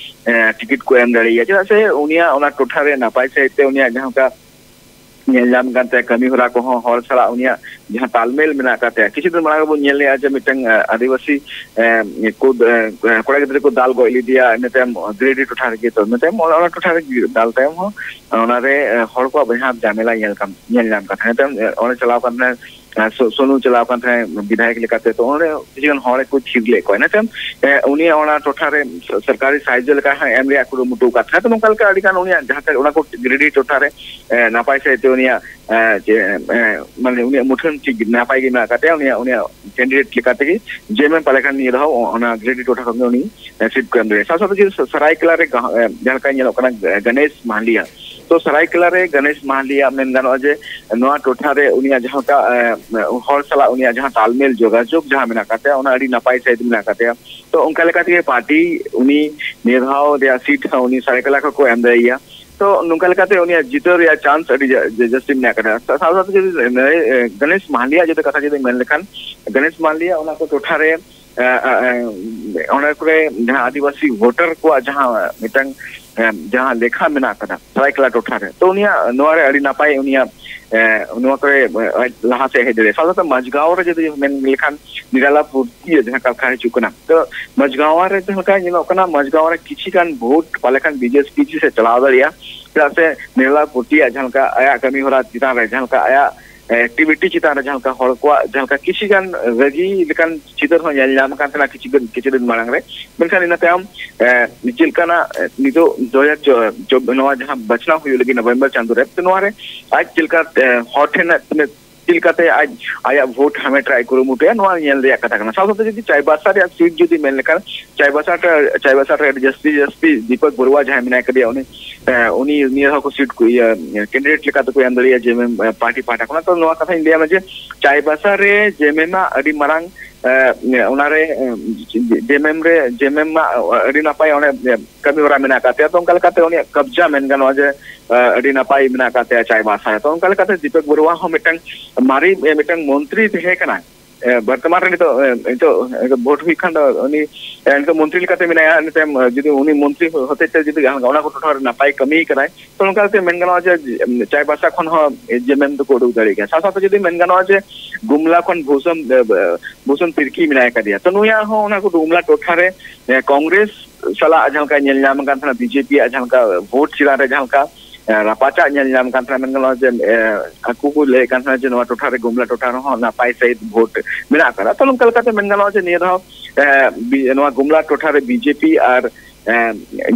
ᱮ, ᱴᱤᱠᱤᱴ ᱠᱚ ᱮᱢ ᱫᱟᱲᱮᱭᱟᱭᱟ᱾ ᱪᱮᱫᱟᱜ ᱥᱮ ᱩᱱᱤᱭᱟᱜ ᱚᱱᱟ ᱴᱚᱴᱷᱟ ᱨᱮ ᱱᱟᱯᱟᱭ ᱥᱟᱺᱦᱤᱡ ᱛᱮ ᱩᱱᱤᱭᱟᱜ ᱡᱟᱦᱟᱸ ᱞᱮᱠᱟ ᱧᱮᱞ ᱧᱟᱢ ᱠᱟᱱ ᱛᱟᱭᱟ, ᱠᱟᱹᱢᱤ ᱦᱚᱨᱟ ᱠᱚᱦᱚᱸ ᱦᱚᱲ ᱥᱟᱞᱟᱜ ᱩᱱᱤᱭᱟᱜ ᱡᱟᱦᱟᱸ ᱛᱟᱞᱢᱮᱞ ᱢᱮᱱᱟᱜ ᱟᱠᱟᱫ ᱛᱟᱭᱟ᱾ ᱠᱤᱪᱷᱩ ᱫᱤᱱ ᱢᱟᱲᱟᱝ ᱨᱮᱵᱚᱱ ᱧᱮᱞ ᱞᱮᱜᱼᱟ ᱡᱮ ᱢᱤᱫᱴᱟᱝ, ᱮ, ᱟᱹᱫᱤᱵᱟᱹᱥᱤ, ᱮ, ᱠᱚ, ᱮ, ᱠᱚᱲᱟ ᱜᱤᱫᱽᱨᱟᱹ ᱠᱚ ᱫᱟᱞ ᱜᱚᱡ ᱞᱮᱫᱮᱭᱟ, ᱤᱱᱟᱹ ᱛᱟᱭᱚᱢ ᱜᱤᱨᱤᱰᱤ ᱴᱚᱴᱷᱟ ᱨᱮᱜᱮ᱾ ᱛᱚ ᱤᱱᱟᱹ ᱛᱟᱭᱚᱢ ᱚᱱᱟ, ᱚᱱᱟ ᱴᱚᱴᱷᱟ ᱨᱮ ᱫᱟᱞ ᱛᱟᱭᱚᱢ ᱦᱚᱸ ᱚᱱᱟᱨᱮ, ᱮ, ᱦᱚᱲ ᱠᱚᱣᱟᱜ ᱵᱚᱭᱦᱟ ᱡᱟᱢᱮᱞᱟ ᱧᱮᱞ ᱠᱟᱱ, ᱧᱮᱞ ᱧᱟᱢ ᱠᱟᱱ ᱛᱟᱦᱮᱸᱫ᱾ ᱤᱱᱟᱹ ᱛᱟᱭᱚᱢ, ᱮ, ᱚᱸᱰᱮ ᱪᱟᱞᱟᱣ ᱠᱟᱱ ᱛᱟᱦᱮᱸᱫ, ᱮ, ᱥᱳ-, ᱥᱳᱱᱩ ᱪᱟᱞᱟᱣ ᱠᱟᱱ ᱛᱟᱦᱮᱸᱫ ᱵᱤᱫᱷᱟᱭᱚᱠ ᱞᱮᱠᱟᱛᱮ᱾ ᱛᱚ ᱚᱸᱰᱮ ᱠᱤᱪᱷᱩ ᱜᱟᱱ ᱦᱚᱲ ᱠᱚ ᱛᱷᱤᱨ ᱞᱮᱫ ᱠᱚᱣᱟ᱾ ᱤᱱᱟᱹ ᱛᱟᱭᱚᱢ, ᱮ, ᱩᱱᱤᱭᱟᱜ ᱚᱱᱟ ᱴᱚᱴᱷᱟ ᱨᱮ ᱥᱚ-, ᱥᱚᱨᱠᱟᱨᱤ ᱥᱟᱦᱟᱡᱽᱡᱚ ᱞᱮᱠᱟ ᱦᱚᱸ ᱮᱢ ᱨᱮᱭᱟᱜ ᱠᱩᱨᱩᱢᱩᱴᱩ ᱟᱠᱟᱫ ᱛᱟᱦᱮᱸᱫ᱾ ᱛᱚ ᱱᱚᱝᱠᱟ ᱞᱮᱠᱟ ᱟᱹᱰᱤ ᱜᱟᱱ ᱩᱱᱤᱭᱟᱜ ᱡᱟᱦᱟᱸ ᱛᱮ ᱚᱱᱟ ᱠᱚ ᱜᱤᱨᱤᱰᱤ ᱴᱚᱴᱷᱟ ᱨᱮ, ᱮ, ᱱᱟᱯᱟᱭ ᱥᱟᱹᱦᱤᱡ ᱛᱮ ᱩᱱᱤᱭᱟᱜ, ᱮ, ᱪᱮ-, ᱮ, ᱢᱟᱱᱮ ᱩᱱᱤᱭᱟᱜ ᱢᱩᱴᱷᱟᱹᱱ ᱴᱷᱤᱠ ᱱᱟᱯᱟᱭ ᱜᱮ ᱢᱮᱱᱟᱜ ᱟᱠᱟᱫ ᱛᱟᱭᱟ, ᱩᱱᱤᱭᱟᱜ, ᱩᱱᱤᱭᱟᱜ ᱠᱮᱱᱰᱤᱰᱮᱴ ᱞᱮᱠᱟ ᱛᱮᱜᱮ ᱡᱮ ᱮᱢ ᱮᱢ ᱯᱟᱞᱮ ᱠᱷᱟᱱ ᱱᱤᱭᱟᱹ ᱫᱷᱟᱣ ᱚᱱᱟ ᱜᱤᱨᱤᱰᱤ ᱴᱚᱴᱷᱟ ᱠᱷᱚᱱ ᱜᱮ ᱩᱱᱤ, ᱮ, ᱥᱤᱴ ᱠᱚ ᱮᱢ ᱫᱟᱲᱮᱭᱟᱜᱼᱟ᱾ ᱥᱟᱶ ᱥᱟᱶᱛᱮ ᱡᱩᱫᱤ ᱥᱟ-, ᱥᱟᱨᱟᱭᱠᱮᱞᱟ ᱨᱮ ᱜᱟ-, ᱮ, ᱡᱟᱦᱟᱸ ᱞᱮᱠᱟ ᱧᱮᱞᱚᱜ ᱠᱟᱱᱟ, ᱮ, ᱜᱚᱱᱮᱥ ᱢᱟᱦᱟᱞᱤᱭᱟ᱾ ᱛᱚ ᱥᱟᱨᱟᱭᱠᱮᱞᱟ ᱨᱮ ᱜᱚᱱᱮᱥ ᱢᱟᱦᱟᱞᱤᱭᱟ ᱢᱮᱱ ᱜᱟᱱᱚᱜᱼᱟ ᱡᱮ ᱱᱚᱣᱟ ᱴᱚᱴᱷᱟ ᱨᱮ ᱩᱱᱤᱭᱟᱜ ᱡᱟᱦᱟᱸ ᱞᱮᱠᱟ, ᱮ, ᱦᱚᱲ ᱥᱟᱞᱟᱜ ᱩᱱᱤᱭᱟᱜ ᱡᱟᱦᱟᱸ ᱛᱟᱞᱢᱮᱞ ᱡᱳᱜᱟᱡᱳᱜᱽ ᱡᱟᱦᱟᱸ ᱢᱮᱱᱟᱜ ᱟᱠᱟᱫ ᱛᱟᱭᱟ, ᱚᱱᱟ ᱟᱹᱰᱤ ᱱᱟᱯᱟᱭ ᱥᱟᱹᱦᱤᱡ ᱢᱮᱱᱟᱜ ᱟᱠᱟᱫ ᱛᱟᱭᱟ᱾ ᱛᱚ ᱚᱱᱠᱟ ᱞᱮᱠᱟ ᱛᱮᱜᱮ ᱯᱟᱨᱴᱤ ᱩᱱᱤ ᱱᱤᱭᱟᱹ ᱫᱷᱟᱣ ᱨᱮᱭᱟᱜ ᱥᱤᱴ ᱦᱚᱸ ᱩᱱᱤ ᱥᱟᱨᱟᱭᱠᱮᱞᱟ ᱠᱷᱚᱱ ᱠᱚ ᱮᱢ ᱫᱟᱲᱮᱭᱟᱭᱟ᱾ ᱛᱚ ᱱᱚᱝᱠᱟ ᱞᱮᱠᱟᱛᱮ ᱩᱱᱤᱭᱟᱜ ᱡᱤᱛᱟᱹᱣ ᱨᱮᱭᱟᱜ ᱪᱟᱱᱥ ᱟᱹᱰᱤ ᱡᱟ-, ᱡᱟ-, ᱡᱟᱹᱥᱛᱤ ᱢᱮᱱᱟᱜ ᱟᱠᱟᱫᱟ᱾ ᱥᱟ-, ᱥᱟᱶ ᱥᱟᱶᱛᱮ ᱡᱩᱫᱤ ᱱᱩᱭ, ᱮ, ᱜᱚᱱᱮᱥ ᱢᱟᱦᱟᱞᱤᱭᱟ ᱡᱩᱫᱤ ᱠᱟᱛᱷᱟ ᱡᱩᱫᱤ ᱢᱮᱱ ᱞᱮᱠᱷᱟᱱ, ᱜᱚᱱᱮᱥ ᱢᱟᱦᱟᱞᱤᱭᱟ ᱚᱱᱟ ᱠᱚ ᱴᱚᱴᱷᱟ ᱨᱮ, ᱮ, ᱮ, ᱮ, ᱚᱱᱟ ᱠᱚᱨᱮ ᱡᱟᱦᱟᱸ ᱟᱹᱫᱤᱵᱟᱹᱥᱤ ᱵᱷᱳᱴᱟᱨ ᱠᱚᱣᱟᱜ ᱡᱟᱦᱟᱸ ᱢᱤᱫᱴᱟᱝ, ᱮ, ᱡᱟᱦᱟᱸ ᱞᱮᱠᱷᱟ ᱢᱮᱱᱟᱜ ᱟᱠᱟᱫᱟ ᱥᱟᱨᱟᱭᱠᱮᱞᱟ ᱴᱚᱴᱷᱟ ᱨᱮ, ᱛᱚ ᱩᱱᱤᱭᱟᱜ ᱱᱚᱣᱟ ᱨᱮ ᱟᱹᱰᱤ ᱱᱟᱯᱟᱭ ᱩᱱᱤᱭᱟᱜ, ᱮ, ᱱᱚᱣᱟ ᱠᱚᱨᱮ, ᱮ, ᱞᱟᱦᱟ ᱥᱮᱫ ᱦᱮᱡ ᱫᱟᱲᱮᱭᱟᱜᱼᱟ᱾ ᱥᱟᱶ ᱥᱟᱶᱛᱮ ᱢᱟᱡᱽᱜᱟᱸᱣ ᱨᱮ ᱡᱩᱫᱤ ᱢᱮᱱ ᱞᱮᱠᱷᱟᱱ ᱱᱤᱨᱟᱞᱟ ᱯᱩᱨᱛᱤᱭᱟᱹ ᱡᱟᱦᱟᱸ ᱠᱟᱛᱷᱟ ᱦᱤᱡᱩᱜ ᱠᱟᱱᱟ, ᱛᱚ ᱢᱟᱡᱽᱜᱟᱸᱣ ᱨᱮ ᱡᱟᱦᱟᱸ ᱞᱮᱠᱟ ᱧᱮᱞᱚᱜ ᱠᱟᱱᱟ, ᱢᱟᱡᱽᱜᱟᱸᱣ ᱨᱮ ᱠᱤᱪᱷᱤ ᱜᱟᱱ ᱵᱷᱳᱴ ᱯᱟᱞᱮ ᱠᱷᱟᱱ ᱵᱤ ᱡᱮ ᱯᱤ ᱥᱮᱫ ᱪᱟᱞᱟᱣ ᱫᱟᱲᱮᱭᱟᱜᱼᱟ᱾ ᱪᱮᱫᱟᱜ ᱥᱮ ᱱᱤᱨᱟᱞᱟ ᱯᱩᱨᱛᱤᱭᱟᱜ ᱡᱟᱦᱟᱸ ᱞᱮᱠᱟ ᱟᱭᱟᱜ ᱠᱟᱹᱢᱤ ᱦᱚᱨᱟ ᱪᱮᱛᱟᱱ ᱨᱮ, ᱡᱟᱦᱟᱸ ᱞᱮᱠᱟ ᱟᱭᱟᱜ ᱮᱠᱴᱤᱵᱷᱤᱴᱤ ᱪᱮᱛᱟᱱ ᱨᱮ, ᱡᱟᱦᱟᱸ ᱞᱮᱠᱟ ᱦᱚᱲ ᱠᱚᱣᱟᱜ ᱡᱟᱦᱟᱸ ᱞᱮᱠᱟ ᱠᱤᱪᱷᱤ ᱜᱟᱱ ᱨᱟᱹᱜᱤ ᱞᱮᱠᱟᱱ ᱪᱤᱛᱟᱹᱨ ᱦᱚᱸ ᱧᱮᱞ ᱧᱟᱢ ᱠᱟᱱ ᱛᱟᱦᱮᱱᱟ ᱠᱤᱪᱷᱩ ᱫᱤᱱ, ᱠᱤᱪᱷᱩ ᱫᱤᱱ ᱢᱟᱲᱟᱝ ᱨᱮ᱾ ᱢᱮᱱᱠᱷᱟᱱ ᱤᱱᱟᱹ ᱛᱟᱭᱚᱢ, ᱮ, ᱪᱮᱫ ᱞᱮᱠᱟᱱᱟᱜ, ᱮ, ᱱᱤᱛᱚᱜ ᱫᱩ ᱦᱟᱡᱟᱨ ᱪᱚ-, ᱪᱚ-, ᱱᱚᱣᱟ ᱡᱟᱦᱟᱸ ᱵᱟᱪᱷᱱᱟᱣ ᱦᱩᱭᱩᱜ ᱞᱟᱹᱜᱤᱫ ᱱᱚᱵᱷᱮᱢᱵᱚᱨ ᱪᱟᱸᱫᱳ ᱨᱮ, ᱛᱚ ᱱᱚᱣᱟ ᱨᱮ ᱟᱡ ᱪᱮᱫ ᱞᱮᱠᱟ, ᱮ, ᱦᱚᱲ ᱴᱷᱮᱱ ᱛᱤᱱᱟᱹᱜ ᱪᱮᱫ ᱞᱮᱠᱟᱛᱮ ᱟᱡ ᱟᱭᱟᱜ ᱵᱷᱳᱴ ᱦᱟᱢᱮᱴ ᱨᱮᱭᱟᱜ ᱮ ᱠᱩᱨᱩᱢᱩᱴᱩᱭᱟ, ᱱᱚᱣᱟ ᱧᱮᱞ ᱨᱮᱭᱟᱜ ᱠᱟᱛᱷᱟ ᱠᱟᱱᱟ᱾ ᱥᱟᱶ ᱥᱟᱶᱛᱮ ᱡᱩᱫᱤ ᱪᱟᱭᱵᱟᱥᱟ ᱨᱮᱭᱟᱜ ᱥᱤᱴ ᱡᱩᱫᱤ ᱢᱮᱱ ᱞᱮᱠᱷᱟᱱ, ᱪᱟᱭᱵᱟᱥᱟ ᱨᱮ, ᱪᱟᱭᱵᱟᱥᱟ ᱨᱮ ᱟᱹᱰᱤ ᱡᱟᱹᱥᱛᱤ, ᱡᱟᱹᱥᱛᱤ ᱫᱤᱯᱚᱠ ᱵᱚᱨᱩᱣᱟ ᱡᱟᱦᱟᱸᱭ ᱢᱮᱱᱟᱭ ᱠᱟᱫᱮᱭᱟ, ᱩᱱᱤ, ᱮ, ᱩᱱᱤ ᱱᱤᱭᱟᱹ ᱫᱷᱟᱣ ᱠᱚ ᱥᱤᱴ ᱠᱚ, ᱤᱭᱟᱹ, ᱠᱮᱱᱰᱤᱰᱮᱴ ᱞᱮᱠᱟ ᱛᱮᱠᱚ ᱮᱢ ᱫᱟᱲᱮᱭᱟᱜᱼᱟ ᱡᱮ ᱮᱢ ᱮᱢ, ᱮ, ᱯᱟᱨᱴᱤ ᱯᱟᱦᱴᱟ ᱠᱷᱚᱱᱟᱜ᱾ ᱛᱚ ᱱᱚᱣᱟ ᱠᱟᱛᱷᱟᱧ ᱞᱟᱹᱭᱟᱢᱟ ᱡᱮ ᱪᱟᱭᱵᱟᱥᱟ ᱨᱮ ᱡᱮ ᱮᱢ ᱮᱢ ᱟᱜ ᱟᱹᱰᱤ ᱢᱟᱨᱟᱝ, ᱮ, ᱚᱱᱟᱨᱮ, ᱮ, ᱡᱮ ᱮᱢ ᱮᱢ ᱨᱮ, ᱡᱮ ᱮᱢ ᱮᱢ ᱟᱜ ᱟᱹᱰᱤ ᱱᱟᱯᱟᱭ ᱚᱸᱰᱮ, ᱮ, ᱠᱟᱹᱢᱤ ᱦᱚᱨᱟ ᱢᱮᱱᱟᱜ ᱟᱠᱟᱫ ᱛᱟᱭᱟ᱾ ᱛᱚ ᱚᱱᱠᱟ ᱞᱮᱠᱟᱛᱮ ᱩᱱᱤᱭᱟᱜ ᱠᱟᱵᱽᱡᱟ ᱢᱮᱱ ᱜᱟᱱᱚᱜᱼᱟ ᱡᱮ, ᱮ, ᱟᱹᱰᱤ ᱱᱟᱯᱟᱭ ᱢᱮᱱᱟᱜ ᱟᱠᱟᱫ ᱛᱟᱭᱟ ᱪᱟᱭᱵᱟᱥᱟ ᱨᱮ᱾ ᱛᱚ ᱚᱱᱠᱟ ᱞᱮᱠᱟᱛᱮ ᱫᱤᱯᱚᱠ ᱵᱚᱨᱩᱣᱟ ᱦᱚᱸ ᱢᱤᱫᱴᱟᱝ ᱢᱟᱨᱮ, ᱮ, ᱢᱤᱫᱴᱟᱝ ᱢᱚᱱᱛᱨᱤ ᱛᱟᱦᱮᱸ ᱠᱟᱱᱟᱭ᱾ ᱮ, ᱵᱚᱨᱛᱚᱢᱟᱱ ᱨᱮ ᱱᱤᱛᱚᱜ, ᱮ, ᱱᱤᱛᱚᱜ, ᱮ, ᱵᱷᱳᱴ ᱦᱩᱭ ᱠᱷᱟᱱ ᱫᱚ ᱩᱱᱤ, ᱮ, ᱱᱤᱛᱚᱜ ᱢᱚᱱᱛᱨᱤ ᱞᱮᱠᱟᱛᱮ ᱢᱮᱱᱟᱭᱟ᱾ ᱱᱤᱛᱚᱜ, ᱮ, ᱡᱩᱫᱤ ᱩᱱᱤ ᱢᱚᱱᱛᱨᱤ ᱦᱚᱛᱮᱡ ᱛᱮ ᱡᱩᱫᱤ ᱚᱱᱟ ᱠᱚ ᱴᱚᱴᱷᱟ ᱨᱮ ᱱᱟᱯᱟᱭ ᱠᱟᱹᱢᱤ ᱠᱟᱱᱟᱭ, ᱛᱚ ᱱᱚᱝᱠᱟ ᱠᱟᱛᱮ ᱢᱮᱱ ᱜᱟᱱᱚᱜᱼᱟ ᱡᱮ, ᱮ, ᱪᱟᱭᱵᱟᱥᱟ ᱠᱷᱚᱱ ᱦᱚᱸ ᱡᱮᱢᱮᱢ ᱫᱚᱠᱚ ᱩᱰᱩᱠ ᱫᱟᱲᱮᱭᱟᱜ ᱜᱮᱭᱟ᱾ ᱥᱟᱶ ᱥᱟᱶᱛᱮ ᱡᱩᱫᱤ ᱢᱮᱱ ᱜᱟᱱᱚᱜᱼᱟ ᱡᱮ ᱜᱩᱢᱞᱟ ᱠᱷᱚᱱ ᱵᱷᱩᱥᱚᱱ, ᱮ, ᱮ, ᱵᱷᱩᱥᱚᱱ ᱛᱤᱨᱠᱤ ᱢᱮᱱᱟᱭ ᱠᱟᱫᱮᱭᱟ, ᱛᱚ ᱱᱩᱭᱟᱜ ᱦᱚᱸ ᱚᱱᱟ ᱠᱚ ᱜᱩᱢᱞᱟ ᱴᱚᱴᱷᱟ ᱨᱮ, ᱮ, ᱠᱚᱝᱜᱨᱮᱥ ᱥᱟᱞᱟᱜ ᱡᱟᱦᱟᱸ ᱞᱮᱠᱟ ᱧᱮᱞ ᱧᱟᱢ ᱠᱟᱱ ᱛᱟᱦᱮᱱᱟ, ᱵᱤᱡᱮᱯᱤ ᱟᱜ ᱡᱟᱦᱟᱸ ᱞᱮᱠᱟ ᱵᱷᱳᱴ ᱪᱮᱛᱟᱱ ᱨᱮ ᱡᱟᱦᱟᱸ ᱞᱮᱠᱟ, ᱮ, ᱨᱟᱯᱟᱪᱟᱜ ᱧᱮᱞ ᱧᱟᱢ ᱠᱟᱱ ᱛᱟᱦᱮᱱᱟ, ᱢᱮᱱ ᱜᱟᱱᱚᱜᱼᱟ ᱡᱮ, ᱮ, ᱟᱠᱚ ᱠᱚ ᱞᱟᱹᱭᱮᱫ ᱠᱟᱱ ᱛᱟᱦᱮᱱᱟ ᱡᱮ ᱱᱚᱣᱟ ᱴᱚᱴᱷᱟ ᱨᱮ, ᱜᱩᱢᱞᱟ ᱴᱚᱴᱷᱟ ᱨᱮᱦᱚᱸ ᱱᱟᱯᱟᱭ ᱥᱟᱺᱦᱤᱡ ᱵᱷᱳᱴ ᱢᱮᱱᱟᱜ ᱟᱠᱟᱫᱟ᱾ ᱛᱚ ᱱᱚᱝᱠᱟ ᱞᱮᱠᱟᱛᱮ ᱢᱮᱱ ᱜᱟᱱᱚᱜᱼᱟ ᱡᱮ ᱱᱤᱭᱟᱹ ᱫᱷᱟᱣ, ᱮ, ᱵᱤ-, ᱱᱚᱣᱟ ᱜᱩᱢᱞᱟ ᱴᱚᱴᱷᱟ ᱨᱮ ᱵᱤᱡᱮᱯᱤ ᱟᱨ, ᱮ,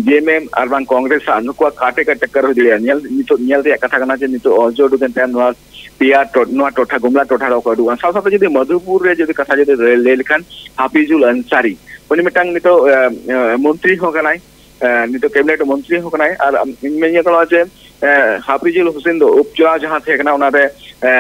ᱡᱮᱮᱢᱮᱢ ᱟᱨ ᱵᱟᱝ ᱠᱚᱝᱜᱨᱮᱥ ᱥᱟᱶ ᱱᱩᱠᱩᱣᱟᱜ ᱠᱟᱴᱮ ᱠᱟ ᱴᱟᱠᱠᱟᱨ ᱦᱩᱭ ᱫᱟᱲᱮᱭᱟᱜᱼᱟ᱾ ᱧᱮᱞ, ᱱᱤᱛᱚᱜ ᱧᱮᱞ ᱨᱮᱭᱟᱜ ᱠᱟᱛᱷᱟ ᱠᱟᱱᱟ ᱡᱮ ᱱᱤᱛᱚᱜ ᱚᱨᱡᱚ ᱩᱰᱩᱠ ᱮᱱ ᱛᱟᱭᱚᱢ ᱱᱚᱣᱟ ᱯᱮᱭᱟ ᱴᱚ-, ᱱᱚᱣᱟ ᱴᱚᱴᱷᱟ, ᱜᱩᱢᱞᱟ ᱴᱚᱴᱷᱟ ᱨᱮ ᱚᱠᱚᱭ ᱩᱰᱩᱠᱼᱟ᱾ ᱥᱟᱶ ᱥᱟᱶᱛᱮ ᱡᱩᱫᱤ ᱢᱚᱫᱷᱩᱯᱩᱨ ᱨᱮ ᱡᱩᱫᱤ ᱠᱟᱛᱷᱟ ᱡᱩᱫᱤ ᱞᱟᱹᱭ, ᱞᱟᱹᱭ ᱞᱮᱠᱷᱟᱱ ᱦᱟᱯᱤᱡᱩᱞ ᱟᱱᱥᱟᱨᱤ, ᱩᱱᱤ ᱢᱤᱫᱴᱟᱝ ᱱᱤᱛᱚᱜ, ᱮ, ᱮ, ᱢᱚᱱᱛᱨᱤ ᱦᱚᱸ ᱠᱟᱱᱟᱭ, ᱮ, ᱱᱤᱛᱚᱜ ᱠᱮᱵᱤᱱᱮᱴ ᱢᱚᱱᱛᱨᱤ ᱦᱚᱸ ᱠᱟᱱᱟᱭ᱾ ᱟᱨ ᱟᱢ, ᱤᱧ ᱢᱮᱱ ᱧᱮᱞ ᱛᱟᱵᱚᱱᱟ ᱡᱮ, ᱮ, ᱦᱟᱯᱤᱡᱩᱞ ᱦᱩᱥᱮᱱ ᱫᱚ ᱩᱯᱪᱩᱱᱟᱣ ᱡᱟᱦᱟᱸ ᱛᱟᱦᱮᱸ ᱠᱟᱱᱟ, ᱚᱱᱟᱨᱮ, ᱮ,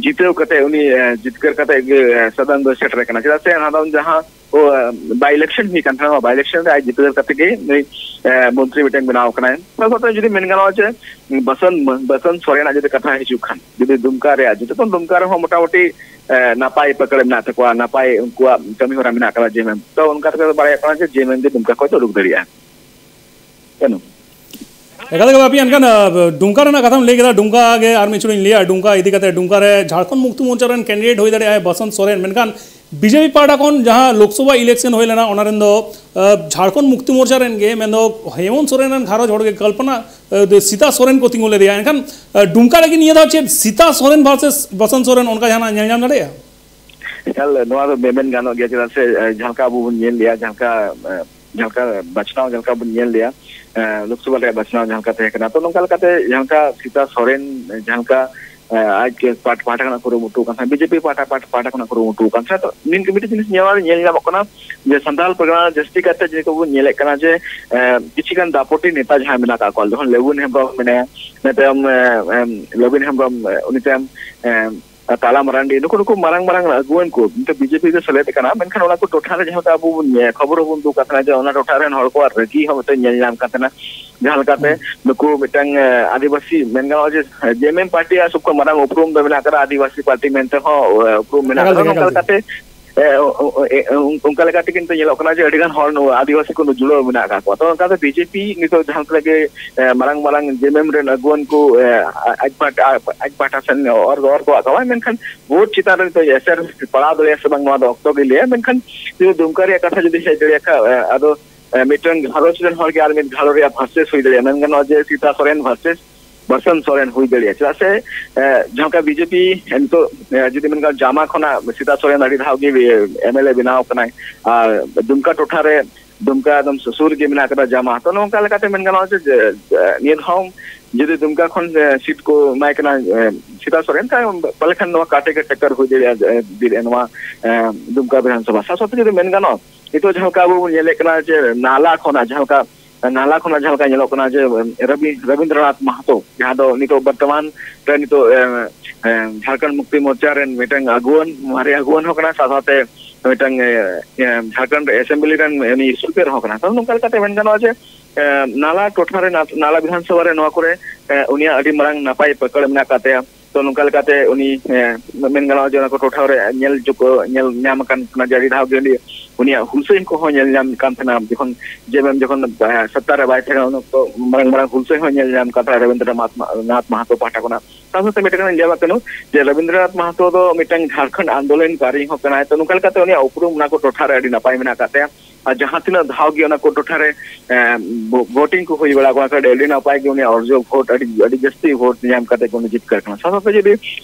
ᱡᱤᱛᱟᱹᱣ ᱠᱟᱛᱮ ᱩᱱᱤ, ᱮ, ᱡᱤᱛᱠᱟᱹᱨ ᱠᱟᱛᱮ ᱜᱮ, ᱮ, ᱥᱚᱫᱚᱱ ᱫᱚ ᱥᱮᱴᱮᱨ ᱠᱟᱱᱟ᱾ ᱪᱮᱫᱟᱜ ᱥᱮ ᱚᱱᱟ ᱫᱚ ᱡᱟᱦᱟᱸ, ᱚ, ᱮ, ᱵᱟᱭ ᱤᱞᱮᱠᱥᱚᱱ ᱦᱩᱭ ᱠᱟᱱ ᱛᱟᱦᱮᱱᱟ, ᱚᱱᱟ ᱵᱟᱭ ᱤᱞᱮᱠᱥᱚᱱ ᱨᱮ ᱟᱡ ᱡᱤᱛᱠᱟᱹᱨ ᱠᱟᱛᱮ ᱜᱮ ᱱᱩᱭ, ᱮ, ᱢᱚᱱᱛᱨᱤ ᱢᱤᱫᱴᱮᱱ ᱵᱮᱱᱟᱣ ᱠᱟᱱᱟᱭ᱾ ᱥᱟᱶ ᱥᱟᱶᱛᱮ ᱡᱩᱫᱤ ᱢᱮᱱ ᱜᱟᱱᱚᱜᱼᱟ ᱡᱮ ᱵᱟᱥᱚᱱ, ᱵᱟᱥᱚᱱ ᱥᱚᱨᱮᱱᱟᱜ ᱡᱩᱫᱤ ᱠᱟᱛᱷᱟ ᱦᱤᱡᱩᱜ ᱠᱷᱟᱱ, ᱡᱩᱫᱤ ᱫᱩᱢᱠᱟ ᱨᱮᱭᱟᱜ, ᱡᱚᱛᱚ ᱠᱷᱚᱱ ᱫᱩᱢᱠᱟ ᱨᱮᱦᱚᱸ ᱢᱚᱴᱟᱢᱩᱴᱤ, ᱮ, ᱱᱟᱯᱟᱭ ᱯᱟᱠᱲ ᱢᱮᱱᱟᱜ ᱛᱟᱠᱚᱣᱟ, ᱱᱟᱯᱟᱭ ᱩᱱᱠᱩᱣᱟᱜ ᱠᱟᱹᱢᱤ ᱦᱚᱨᱟ ᱢᱮᱱᱟᱜ ᱟᱠᱟᱫᱟ ᱡᱮᱮᱢᱮᱢ᱾ ᱛᱚ ᱚᱱᱠᱟ ᱛᱮᱜᱮ ᱵᱟᱲᱟᱭᱚᱜ ᱠᱟᱱᱟ ᱡᱮ ᱡᱮᱮᱢᱮᱢ ᱜᱮ ᱫᱩᱢᱠᱟ ᱠᱷᱚᱱ ᱫᱚ ᱩᱰᱩᱠ ᱫᱟᱲᱮᱭᱟᱜᱼᱟ᱾ ᱠᱟᱱᱟ᱾ ᱮᱠᱟᱞ ᱜᱮ ᱵᱟᱯᱤ, ᱮᱱᱠᱷᱟᱱ, ᱟ, ᱰᱩᱢᱠᱟ ᱨᱮᱱᱟᱜ ᱠᱟᱛᱷᱟᱢ ᱞᱟᱹᱭ ᱠᱮᱫᱟ, ᱰᱩᱢᱠᱟ ᱜᱮ ᱟᱨ ᱢᱤᱫ ᱪᱷᱚᱴ ᱤᱧ ᱞᱟᱹᱭᱟ, ᱰᱩᱢᱠᱟ ᱤᱫᱤ ᱠᱟᱛᱮ, ᱰᱩᱢᱠᱟ ᱨᱮ ᱡᱷᱟᱲᱠᱷᱚᱸᱰ ᱢᱩᱠᱛᱤ ᱢᱳᱨᱪᱟ ᱨᱮᱱ ᱠᱮᱱᱰᱤᱰᱮᱴ ᱦᱩᱭ ᱫᱟᱲᱮᱭᱟᱜᱼᱟᱭ ᱵᱟᱥᱚᱱᱛ ᱥᱚᱨᱮᱱ, ᱢᱮᱱᱠᱷᱟᱱ ᱵᱤᱡᱮᱯᱤ ᱯᱟᱦᱴᱟ ᱠᱷᱚᱱ ᱡᱟᱦᱟᱸ ᱞᱳᱠᱥᱚᱵᱷᱟ ᱤᱞᱮᱠᱥᱚᱱ ᱦᱩᱭ ᱞᱮᱱᱟ, ᱚᱱᱟ ᱨᱮᱱ ᱫᱚ, ᱟ, ᱡᱷᱟᱲᱠᱷᱚᱸᱰ ᱢᱩᱠᱛᱤ ᱢᱳᱨᱪᱟ ᱨᱮᱱ ᱜᱮ, ᱢᱮᱱᱫᱚ ᱦᱮᱢᱚᱱᱛ ᱥᱚᱨᱮᱱ ᱨᱮᱱ ᱜᱷᱟᱨᱚᱸᱡᱽ ᱦᱚᱲ ᱜᱮ ᱠᱚᱞᱯᱚᱱᱟ, ᱟ, ᱥᱤᱛᱟ ᱥᱚᱨᱮᱱ ᱠᱚ ᱛᱤᱸᱜᱩ ᱞᱮᱫᱮᱭᱟ᱾ ᱮᱱᱠᱷᱟᱱ, ᱟ, ᱰᱩᱢᱠᱟ ᱨᱮᱜᱮ ᱱᱤᱭᱟᱹ ᱫᱷᱟᱣ ᱪᱮᱫ ᱥᱤᱛᱟ ᱥᱚᱨᱮᱱ ᱵᱷᱟᱨᱥᱮᱥ ᱵᱟᱥᱚᱱᱛ ᱥᱚᱨᱮᱱ ᱚᱱᱠᱟ ᱡᱟᱦᱟᱱᱟᱜ ᱧᱮᱞ ᱧᱟᱢ ᱫᱟᱲᱮᱭᱟᱜᱼᱟ? ᱮᱠᱟᱞ, ᱱᱚᱣᱟ ᱫᱚ ᱢᱮᱢᱮᱱ ᱜᱟᱱᱚᱜ ᱜᱮᱭᱟ, ᱪᱮᱫᱟᱜ ᱥᱮ, ᱮ, ᱡᱟᱦᱟᱸ ᱞᱮᱠᱟ ᱟᱵᱚ ᱵᱚᱱ ᱧᱮᱞ ᱞᱮᱜᱼᱟ, ᱡᱟᱦᱟᱸ ᱞᱮᱠᱟ, ᱮ, ᱡᱟᱦᱟᱸ ᱞᱮᱠᱟ ᱵᱟᱪᱷᱱᱟᱣ, ᱡᱟᱦᱟᱸ ᱞᱮᱠᱟ ᱵᱚᱱ ᱧᱮᱞ ᱞᱮᱜᱼᱟ, ᱮ, ᱞᱳᱠᱥᱚᱵᱷᱟ ᱨᱮᱭᱟᱜ ᱵᱟᱪᱷᱱᱟᱣ ᱡᱟᱦᱟᱸ ᱞᱮᱠᱟ ᱛᱟᱦᱮᱸ ᱠᱟᱱᱟ, ᱛᱚ, ᱱᱚᱝᱠᱟ ᱞᱮᱠᱟᱛᱮ ᱡᱟᱦᱟᱸ ᱞᱮᱠᱟ ᱥᱤᱛᱟ ᱥᱚᱨᱮᱱ, ᱮ, ᱡᱟᱦᱟᱸ ᱞᱮᱠᱟ, ᱮ, ᱟᱡ ᱯᱟᱦᱴᱟ ᱠᱷᱚᱱᱟᱜ ᱠᱩᱨᱩᱢᱩᱴᱩ ᱠᱟᱱ ᱛᱟᱦᱮᱸᱫ, ᱵᱤᱡᱮᱯᱤ ᱯᱟᱦᱴᱟ, ᱯᱟᱦᱴᱟ, ᱯᱟᱦᱴᱟ ᱠᱷᱚᱱᱟᱜ ᱠᱩᱨᱩᱢᱩᱴᱩ ᱠᱟᱱ ᱛᱟᱦᱮᱸᱫ᱾ ᱛᱚ, ᱱᱤᱱ ᱢᱤᱫᱴᱮᱱ ᱡᱤᱱᱤᱥ ᱧᱮᱞ, ᱧᱮᱞ ᱧᱟᱢᱚᱜ ᱠᱟᱱᱟ ᱡᱮ ᱥᱟᱱᱛᱟᱲ ᱯᱟᱨᱜᱟᱱᱟ ᱡᱟᱹᱥᱛᱤ ᱠᱟᱛᱮ ᱡᱮ ᱠᱚ ᱵᱚᱱ ᱧᱮᱞᱮᱫ ᱠᱟᱱᱟ ᱡᱮ, ᱮ, ᱠᱤᱪᱷᱩ ᱜᱟᱱ ᱫᱟᱯᱚᱴᱤ ᱱᱮᱛᱟ ᱡᱟᱦᱟᱸᱭ ᱢᱮᱱᱟᱜ ᱟᱠᱟᱫ ᱠᱚᱣᱟ, ᱡᱮᱢᱚᱱ ᱞᱮᱵᱩᱱ ᱦᱮᱢᱵᱨᱚᱢ ᱢᱮᱱᱟᱭᱟ, ᱤᱱᱟᱹ ᱛᱟᱭᱚᱢ, ᱮ, ᱮᱢ, ᱞᱚᱵᱤᱱ ᱦᱮᱢᱵᱨᱚᱢ, ᱮ, ᱩᱱᱤ ᱛᱟᱭᱚᱢ, ᱮ, ᱛᱟᱞᱟ ᱢᱟᱨᱟᱱᱰᱤ, ᱱᱩᱠᱩ ᱱᱩᱠᱩ ᱢᱟᱨᱟᱝ ᱢᱟᱨᱟᱝ ᱟᱹᱜᱩᱣᱟᱹᱱ ᱠᱚ ᱱᱤᱛᱚᱜ ᱵᱤᱡᱮᱯᱤ ᱨᱮ ᱥᱮᱞᱮᱫ ᱟᱠᱟᱱᱟ᱾ ᱢᱮᱱᱠᱷᱟᱱ ᱚᱱᱟ ᱠᱚ ᱴᱚᱴᱷᱟ ᱨᱮ ᱡᱟᱦᱟᱸ ᱞᱮᱠᱟ ᱟᱵᱚ ᱵᱚᱱ ᱧᱮ-, ᱠᱷᱚᱵᱚᱨ ᱦᱚᱸᱵᱚᱱ ᱩᱫᱩᱜ ᱠᱟᱜ ᱛᱟᱦᱮᱱᱟ ᱡᱮ ᱚᱱᱟ ᱴᱚᱴᱷᱟ ᱨᱮᱱ ᱦᱚᱲ ᱠᱚᱣᱟᱜ ᱨᱟᱹᱜᱤ ᱦᱚᱸ ᱢᱤᱫᱴᱮᱱ ᱧᱮᱞ ᱧᱟᱢ ᱠᱟᱱ ᱛᱟᱦᱮᱱᱟ᱾ ᱡᱟᱦᱟᱸ ᱞᱮᱠᱟᱛᱮ ᱱᱩᱠᱩ ᱢᱤᱫᱴᱟᱝ, ᱮ, ᱟᱹᱫᱤᱵᱟᱹᱥᱤ ᱢᱮᱱ ᱜᱟᱱᱚᱜᱼᱟ ᱡᱮ ᱡᱮ ᱮᱢ ᱮᱢ ᱯᱟᱨᱴᱤᱭᱟᱜ ᱥᱚᱵ ᱠᱷᱚᱱ ᱢᱟᱨᱟᱝ ᱩᱯᱨᱩᱢ ᱫᱚ ᱢᱮᱱᱟᱜ ᱟᱠᱟᱫᱟ ᱟᱹᱫᱤᱵᱟᱹᱥᱤ ᱯᱟᱨᱴᱤ ᱢᱮᱱᱛᱮ ᱦᱚᱸ, ᱮ, ᱩᱯᱨᱩᱢ ᱢᱮᱱᱟᱜ ᱮᱠᱟᱞ ᱟᱠᱟᱫᱟ᱾ ᱜᱮ, ᱱᱚᱝᱠᱟ ᱮᱠᱟᱞ ᱜᱮ᱾ ᱞᱮᱠᱟᱛᱮ, ᱮ, ᱚ-, ᱚ-, ᱮ, ᱚᱱ-, ᱚᱱᱠᱟ ᱞᱮᱠᱟᱛᱮ ᱠᱤᱱᱛᱩ ᱧᱮᱞᱚᱜ ᱠᱟᱱᱟ ᱡᱮ ᱟᱹᱰᱤ ᱜᱟᱱ ᱦᱚᱲ ᱱᱚᱣᱟ ᱟᱹᱫᱤᱵᱟᱹᱥᱤ ᱠᱚ ᱡᱩᱲᱟᱹᱣ ᱢᱮᱱᱟᱜ ᱟᱠᱟᱫ ᱠᱚᱣᱟ᱾ ᱛᱚ ᱚᱱᱠᱟᱛᱮ ᱵᱤᱡᱮᱯᱤ ᱱᱤᱛᱚᱜ ᱡᱟᱦᱟᱸ ᱞᱮᱠᱟ ᱜᱮ, ᱮ, ᱢᱟᱨᱟᱝ ᱢᱟᱨᱟᱝ ᱡᱮ ᱮᱢ ᱮᱢ ᱨᱮᱱ ᱟᱹᱜᱩᱣᱟᱹᱱ ᱠᱚ, ᱮ, ᱟ-, ᱟᱡ ᱯᱟᱦᱴᱟ, ᱟᱡ ᱯᱟᱦᱴᱟ ᱥᱮᱱ ᱚᱨ, ᱚᱨ ᱜᱚᱫ ᱠᱟᱜᱼᱟ᱾ ᱢᱮᱱᱠᱷᱟᱱ ᱵᱷᱳᱴ ᱪᱮᱛᱟᱱ ᱨᱮ ᱱᱤᱛᱚᱜ ᱮᱥᱮᱨ ᱯᱟᱲᱟᱣ ᱫᱟᱲᱮᱭᱟᱜᱼᱟ ᱥᱮ ᱵᱟᱝ, ᱱᱚᱣᱟ ᱫᱚ ᱚᱠᱛᱚ ᱜᱮ ᱞᱟᱹᱭᱟ᱾ ᱢᱮᱱᱠᱷᱟᱱ ᱡᱩᱫᱤ ᱫᱩᱢᱠᱟ ᱨᱮᱭᱟᱜ ᱠᱟᱛᱷᱟ ᱡᱩᱫᱤ ᱦᱮᱡ ᱫᱟᱲᱮᱭᱟᱜ ᱠᱷᱟᱱ, ᱮ, ᱟᱫᱚ, ᱮ, ᱢᱤᱫᱴᱟᱝ ᱜᱷᱟᱨᱚᱸᱡᱽ ᱨᱮᱱ ᱦᱚᱲ ᱜᱮ ᱟᱨ ᱢᱤᱫ ᱜᱷᱟᱨᱚᱸᱡᱽ ᱨᱮᱭᱟᱜ ᱵᱷᱟᱨᱥᱮᱥ ᱦᱩᱭ ᱫᱟᱲᱮᱭᱟᱜᱼᱟ᱾ ᱢᱮᱱ ᱜᱟᱱᱚᱜᱼᱟ ᱡᱮ ᱥᱤᱛᱟ ᱥᱚᱨᱮᱱ ᱵᱷᱟᱨᱥᱮᱥ ᱵᱟᱥᱚᱱ ᱥᱚᱨᱮᱱ ᱦᱩᱭ ᱫᱟᱲᱮᱭᱟᱜᱼᱟ᱾ ᱪᱮᱫᱟᱜ ᱥᱮ, ᱮ, ᱡᱟᱦᱟᱸ ᱞᱮᱠᱟ ᱵᱤᱡᱮᱯᱤ ᱱᱤᱛᱚᱜ, ᱮ, ᱡᱩᱫᱤ ᱢᱮᱱᱠᱷᱟᱱ ᱡᱟᱢᱟ ᱠᱷᱚᱱᱟᱜ ᱥᱤᱛᱟ ᱥᱚᱨᱮᱱ ᱟᱹᱰᱤ ᱫᱷᱟᱣ ᱜᱮ, ᱮ, ᱮᱢ ᱮᱞ ᱮ ᱵᱮᱱᱟᱣ ᱠᱟᱱᱟᱭ, ᱟᱨ ᱫᱩᱢᱠᱟ ᱴᱚᱴᱷᱟ ᱨᱮ, ᱫᱩᱢᱠᱟ ᱮᱠᱫᱚᱢ ᱥᱩᱨ ᱜᱮ ᱢᱮᱱᱟᱜ ᱠᱟᱫᱟ ᱡᱟᱢᱟ᱾ ᱛᱚ ᱱᱚᱝᱠᱟ ᱞᱮᱠᱟᱛᱮ ᱢᱮᱱ ᱜᱟᱱᱚᱜᱼᱟ ᱡᱮ, ᱡᱮ, ᱡᱮ, ᱱᱤᱭᱟᱹ ᱫᱷᱟᱣ ᱡᱩᱫᱤ ᱫᱩᱢᱠᱟ ᱠᱷᱚᱱ, ᱮ, ᱥᱤᱴ ᱠᱚ ᱮᱢᱟᱭ ᱠᱟᱱᱟ, ᱮ, ᱥᱤᱛᱟ ᱥᱚᱨᱮᱱ, ᱛᱟᱦᱞᱮ ᱯᱟᱞᱮ ᱠᱷᱟᱱ ᱱᱚᱣᱟ ᱠᱟᱴᱮ ᱜᱮ ᱴᱟᱠᱟᱨ ᱦᱩᱭ ᱫᱟᱲᱮᱭᱟᱜᱼᱟ, ᱮ, ᱵᱤᱨ-, ᱱᱚᱣᱟ, ᱮ, ᱫᱩᱢᱠᱟ ᱵᱤᱫᱷᱟᱱ ᱥᱚᱵᱷᱟ᱾ ᱥᱟᱶ ᱥᱟᱶᱛᱮ ᱡᱩᱫᱤ ᱢᱮᱱ ᱜᱟᱱᱚᱜᱼᱟ, ᱱᱤᱛᱚᱜ ᱡᱟᱦᱟᱸ ᱞᱮᱠᱟ ᱟᱵᱚ ᱵᱚᱱ ᱧᱮᱞᱮᱫ ᱠᱟᱱᱟ ᱡᱮ ᱱᱟᱞᱟ ᱠᱷᱚᱱᱟᱜ ᱡᱟᱦᱟᱸ ᱞᱮᱠᱟ ᱱᱟᱞᱟ ᱠᱷᱚᱱᱟᱜ ᱡᱟᱦᱟᱸ ᱞᱮᱠᱟ ᱧᱮᱞᱚᱜ ᱠᱟᱱᱟ ᱡᱮ, ᱨᱚᱵᱤ-, ᱨᱚᱵᱤᱱᱫᱨᱚᱱᱟᱛᱷ ᱢᱟᱦᱟᱛᱚ, ᱡᱟᱦᱟᱸ ᱫᱚ ᱱᱤᱛᱚᱜ ᱵᱚᱨᱛᱚᱢᱟᱱ ᱨᱮ ᱱᱤᱛᱚᱜ, ᱮ, ᱮ, ᱡᱷᱟᱲᱠᱷᱚᱸᱰ ᱢᱩᱠᱛᱤ ᱢᱳᱨᱪᱟ ᱨᱮᱱ ᱢᱤᱫᱴᱟᱝ ᱟᱹᱜᱩᱣᱟᱹᱱ, ᱢᱟᱨᱮ ᱟᱹᱜᱩᱣᱟᱹᱱ ᱦᱚᱸ ᱠᱟᱱᱟ, ᱥᱟᱶ ᱥᱟᱶᱛᱮ ᱢᱤᱫᱴᱟᱝ, ᱮ, ᱮ, ᱡᱷᱟᱲᱠᱷᱚᱸᱰ ᱮᱥᱮᱢᱵᱞᱤ ᱨᱮᱱ ᱩᱱᱤ ᱥᱯᱤᱠᱟᱨ ᱦᱚᱸ ᱠᱟᱱᱟ᱾ ᱛᱚ, ᱱᱚᱝᱠᱟ ᱞᱮᱠᱟᱛᱮ ᱢᱮᱱ ᱜᱟᱱᱚᱜᱼᱟ ᱡᱮ, ᱮ, ᱱᱟᱞᱟ ᱴᱚᱴᱷᱟ ᱨᱮ, ᱱᱟ-, ᱱᱟᱞᱟ ᱵᱤᱫᱷᱟᱱ ᱥᱚᱵᱷᱟ ᱨᱮ ᱱᱚᱣᱟ ᱠᱚᱨᱮ, ᱮ, ᱩᱱᱤᱭᱟᱜ ᱟᱹᱰᱤ ᱢᱟᱨᱟᱝ ᱱᱟᱯᱟᱭ ᱯᱟᱹᱠᱟᱹᱲ ᱢᱮᱱᱟᱜ ᱟᱠᱟᱫ ᱛᱟᱭᱟ᱾ ᱛᱚ, ᱱᱚᱝᱠᱟ ᱞᱮᱠᱟᱛᱮ ᱩᱱᱤ, ᱮ, ᱢᱮᱱ ᱜᱟᱱᱚᱜᱼᱟ ᱡᱮ ᱚᱱᱟ ᱠᱚ ᱴᱚᱴᱷᱟ ᱨᱮ ᱧᱮᱞ ᱡᱚ-, ᱧᱮᱞ ᱧᱟᱢ ᱟᱠᱟᱱ ᱠᱟᱱᱟ ᱡᱮ ᱟᱹᱰᱤ ᱫᱷᱟᱣ ᱜᱮ ᱩᱱᱤ, ᱩᱱᱤᱭᱟᱜ ᱦᱩᱞᱥᱟᱹᱭ ᱠᱚᱦᱚᱸ ᱧᱮᱞ ᱧᱟᱢ ᱠᱟᱱ ᱛᱟᱦᱮᱱᱟ᱾ ᱡᱚᱠᱷᱚᱱ ᱡᱮ ᱮᱢ ᱮᱢ ᱡᱚᱠᱷᱚᱱ, ᱮ, ᱥᱚᱛᱛᱟ ᱨᱮ ᱵᱟᱭ ᱛᱟᱦᱮᱸ ᱠᱟᱱᱟ, ᱩᱱ ᱚᱠᱛᱚ ᱢᱟᱨᱟᱝ ᱢᱟᱨᱟᱝ ᱦᱩᱞᱥᱟᱹᱭ ᱦᱚᱸ ᱧᱮᱞ ᱧᱟᱢ ᱠᱟᱱ ᱛᱟᱦᱮᱱᱟ ᱨᱚᱵᱤᱱᱫᱨᱚᱱᱟᱛᱷ ᱢᱟ-, ᱱᱟᱛᱷ ᱢᱟᱦᱟᱛᱚ ᱯᱟᱦᱴᱟ ᱠᱷᱚᱱᱟᱜ᱾ ᱥᱟᱶ ᱥᱟᱶᱛᱮ ᱢᱤᱫᱴᱟᱝ ᱠᱟᱛᱷᱟᱧ ᱞᱟᱹᱭ ᱟᱢᱟ ᱠᱟᱱᱟ ᱡᱮ ᱨᱚᱵᱤᱱᱫᱨᱚᱱᱟᱛᱷ ᱢᱟᱦᱟᱛᱚ ᱫᱚ ᱢᱤᱫᱴᱟᱝ ᱡᱷᱟᱲᱠᱷᱚᱸᱰ ᱟᱱᱫᱳᱞᱚᱱ ᱠᱟᱨᱤ ᱦᱚᱸ ᱠᱟᱱᱟᱭ᱾ ᱛᱚ, ᱱᱚᱝᱠᱟ ᱞᱮᱠᱟᱛᱮ ᱩᱱᱤᱭᱟᱜ ᱩᱯᱨᱩᱢ ᱚᱱᱟ ᱠᱚ ᱴᱚᱴᱷᱟ ᱨᱮ ᱟᱹᱰᱤ ᱱᱟᱯᱟᱭ ᱢᱮᱱᱟᱜ ᱟᱠᱟᱫ ᱛᱟᱭᱟ᱾ ᱟᱨ ᱡᱟᱦᱟᱸ ᱛᱤᱱᱟᱹᱜ ᱫᱷᱟᱣ ᱜᱮ ᱚᱱᱟ ᱠᱚ ᱴᱚᱴᱷᱟ ᱨᱮ, ᱮ, ᱵᱷᱳ-, ᱵᱷᱳᱴᱤᱝ ᱠᱚ ᱦᱩᱭ ᱵᱟᱲᱟ ᱟᱠᱟᱱᱟ, ᱟᱹᱰᱤ ᱱᱟᱯᱟᱭ ᱜᱮ ᱩᱱᱤᱭᱟᱜ ᱚᱨᱡᱚ ᱵᱷᱳᱴ, ᱟᱹᱰᱤ, ᱟᱹᱰᱤ ᱡᱟᱹᱥᱛᱤ ᱵᱷᱳᱴ ᱧᱟᱢ ᱠᱟᱛᱮ ᱜᱮ ᱩᱱᱤ ᱡᱤᱛᱠᱟᱹᱨ ᱠᱟᱱᱟ᱾ ᱥᱟᱶ ᱥᱟᱶᱛᱮ ᱡᱩᱫᱤ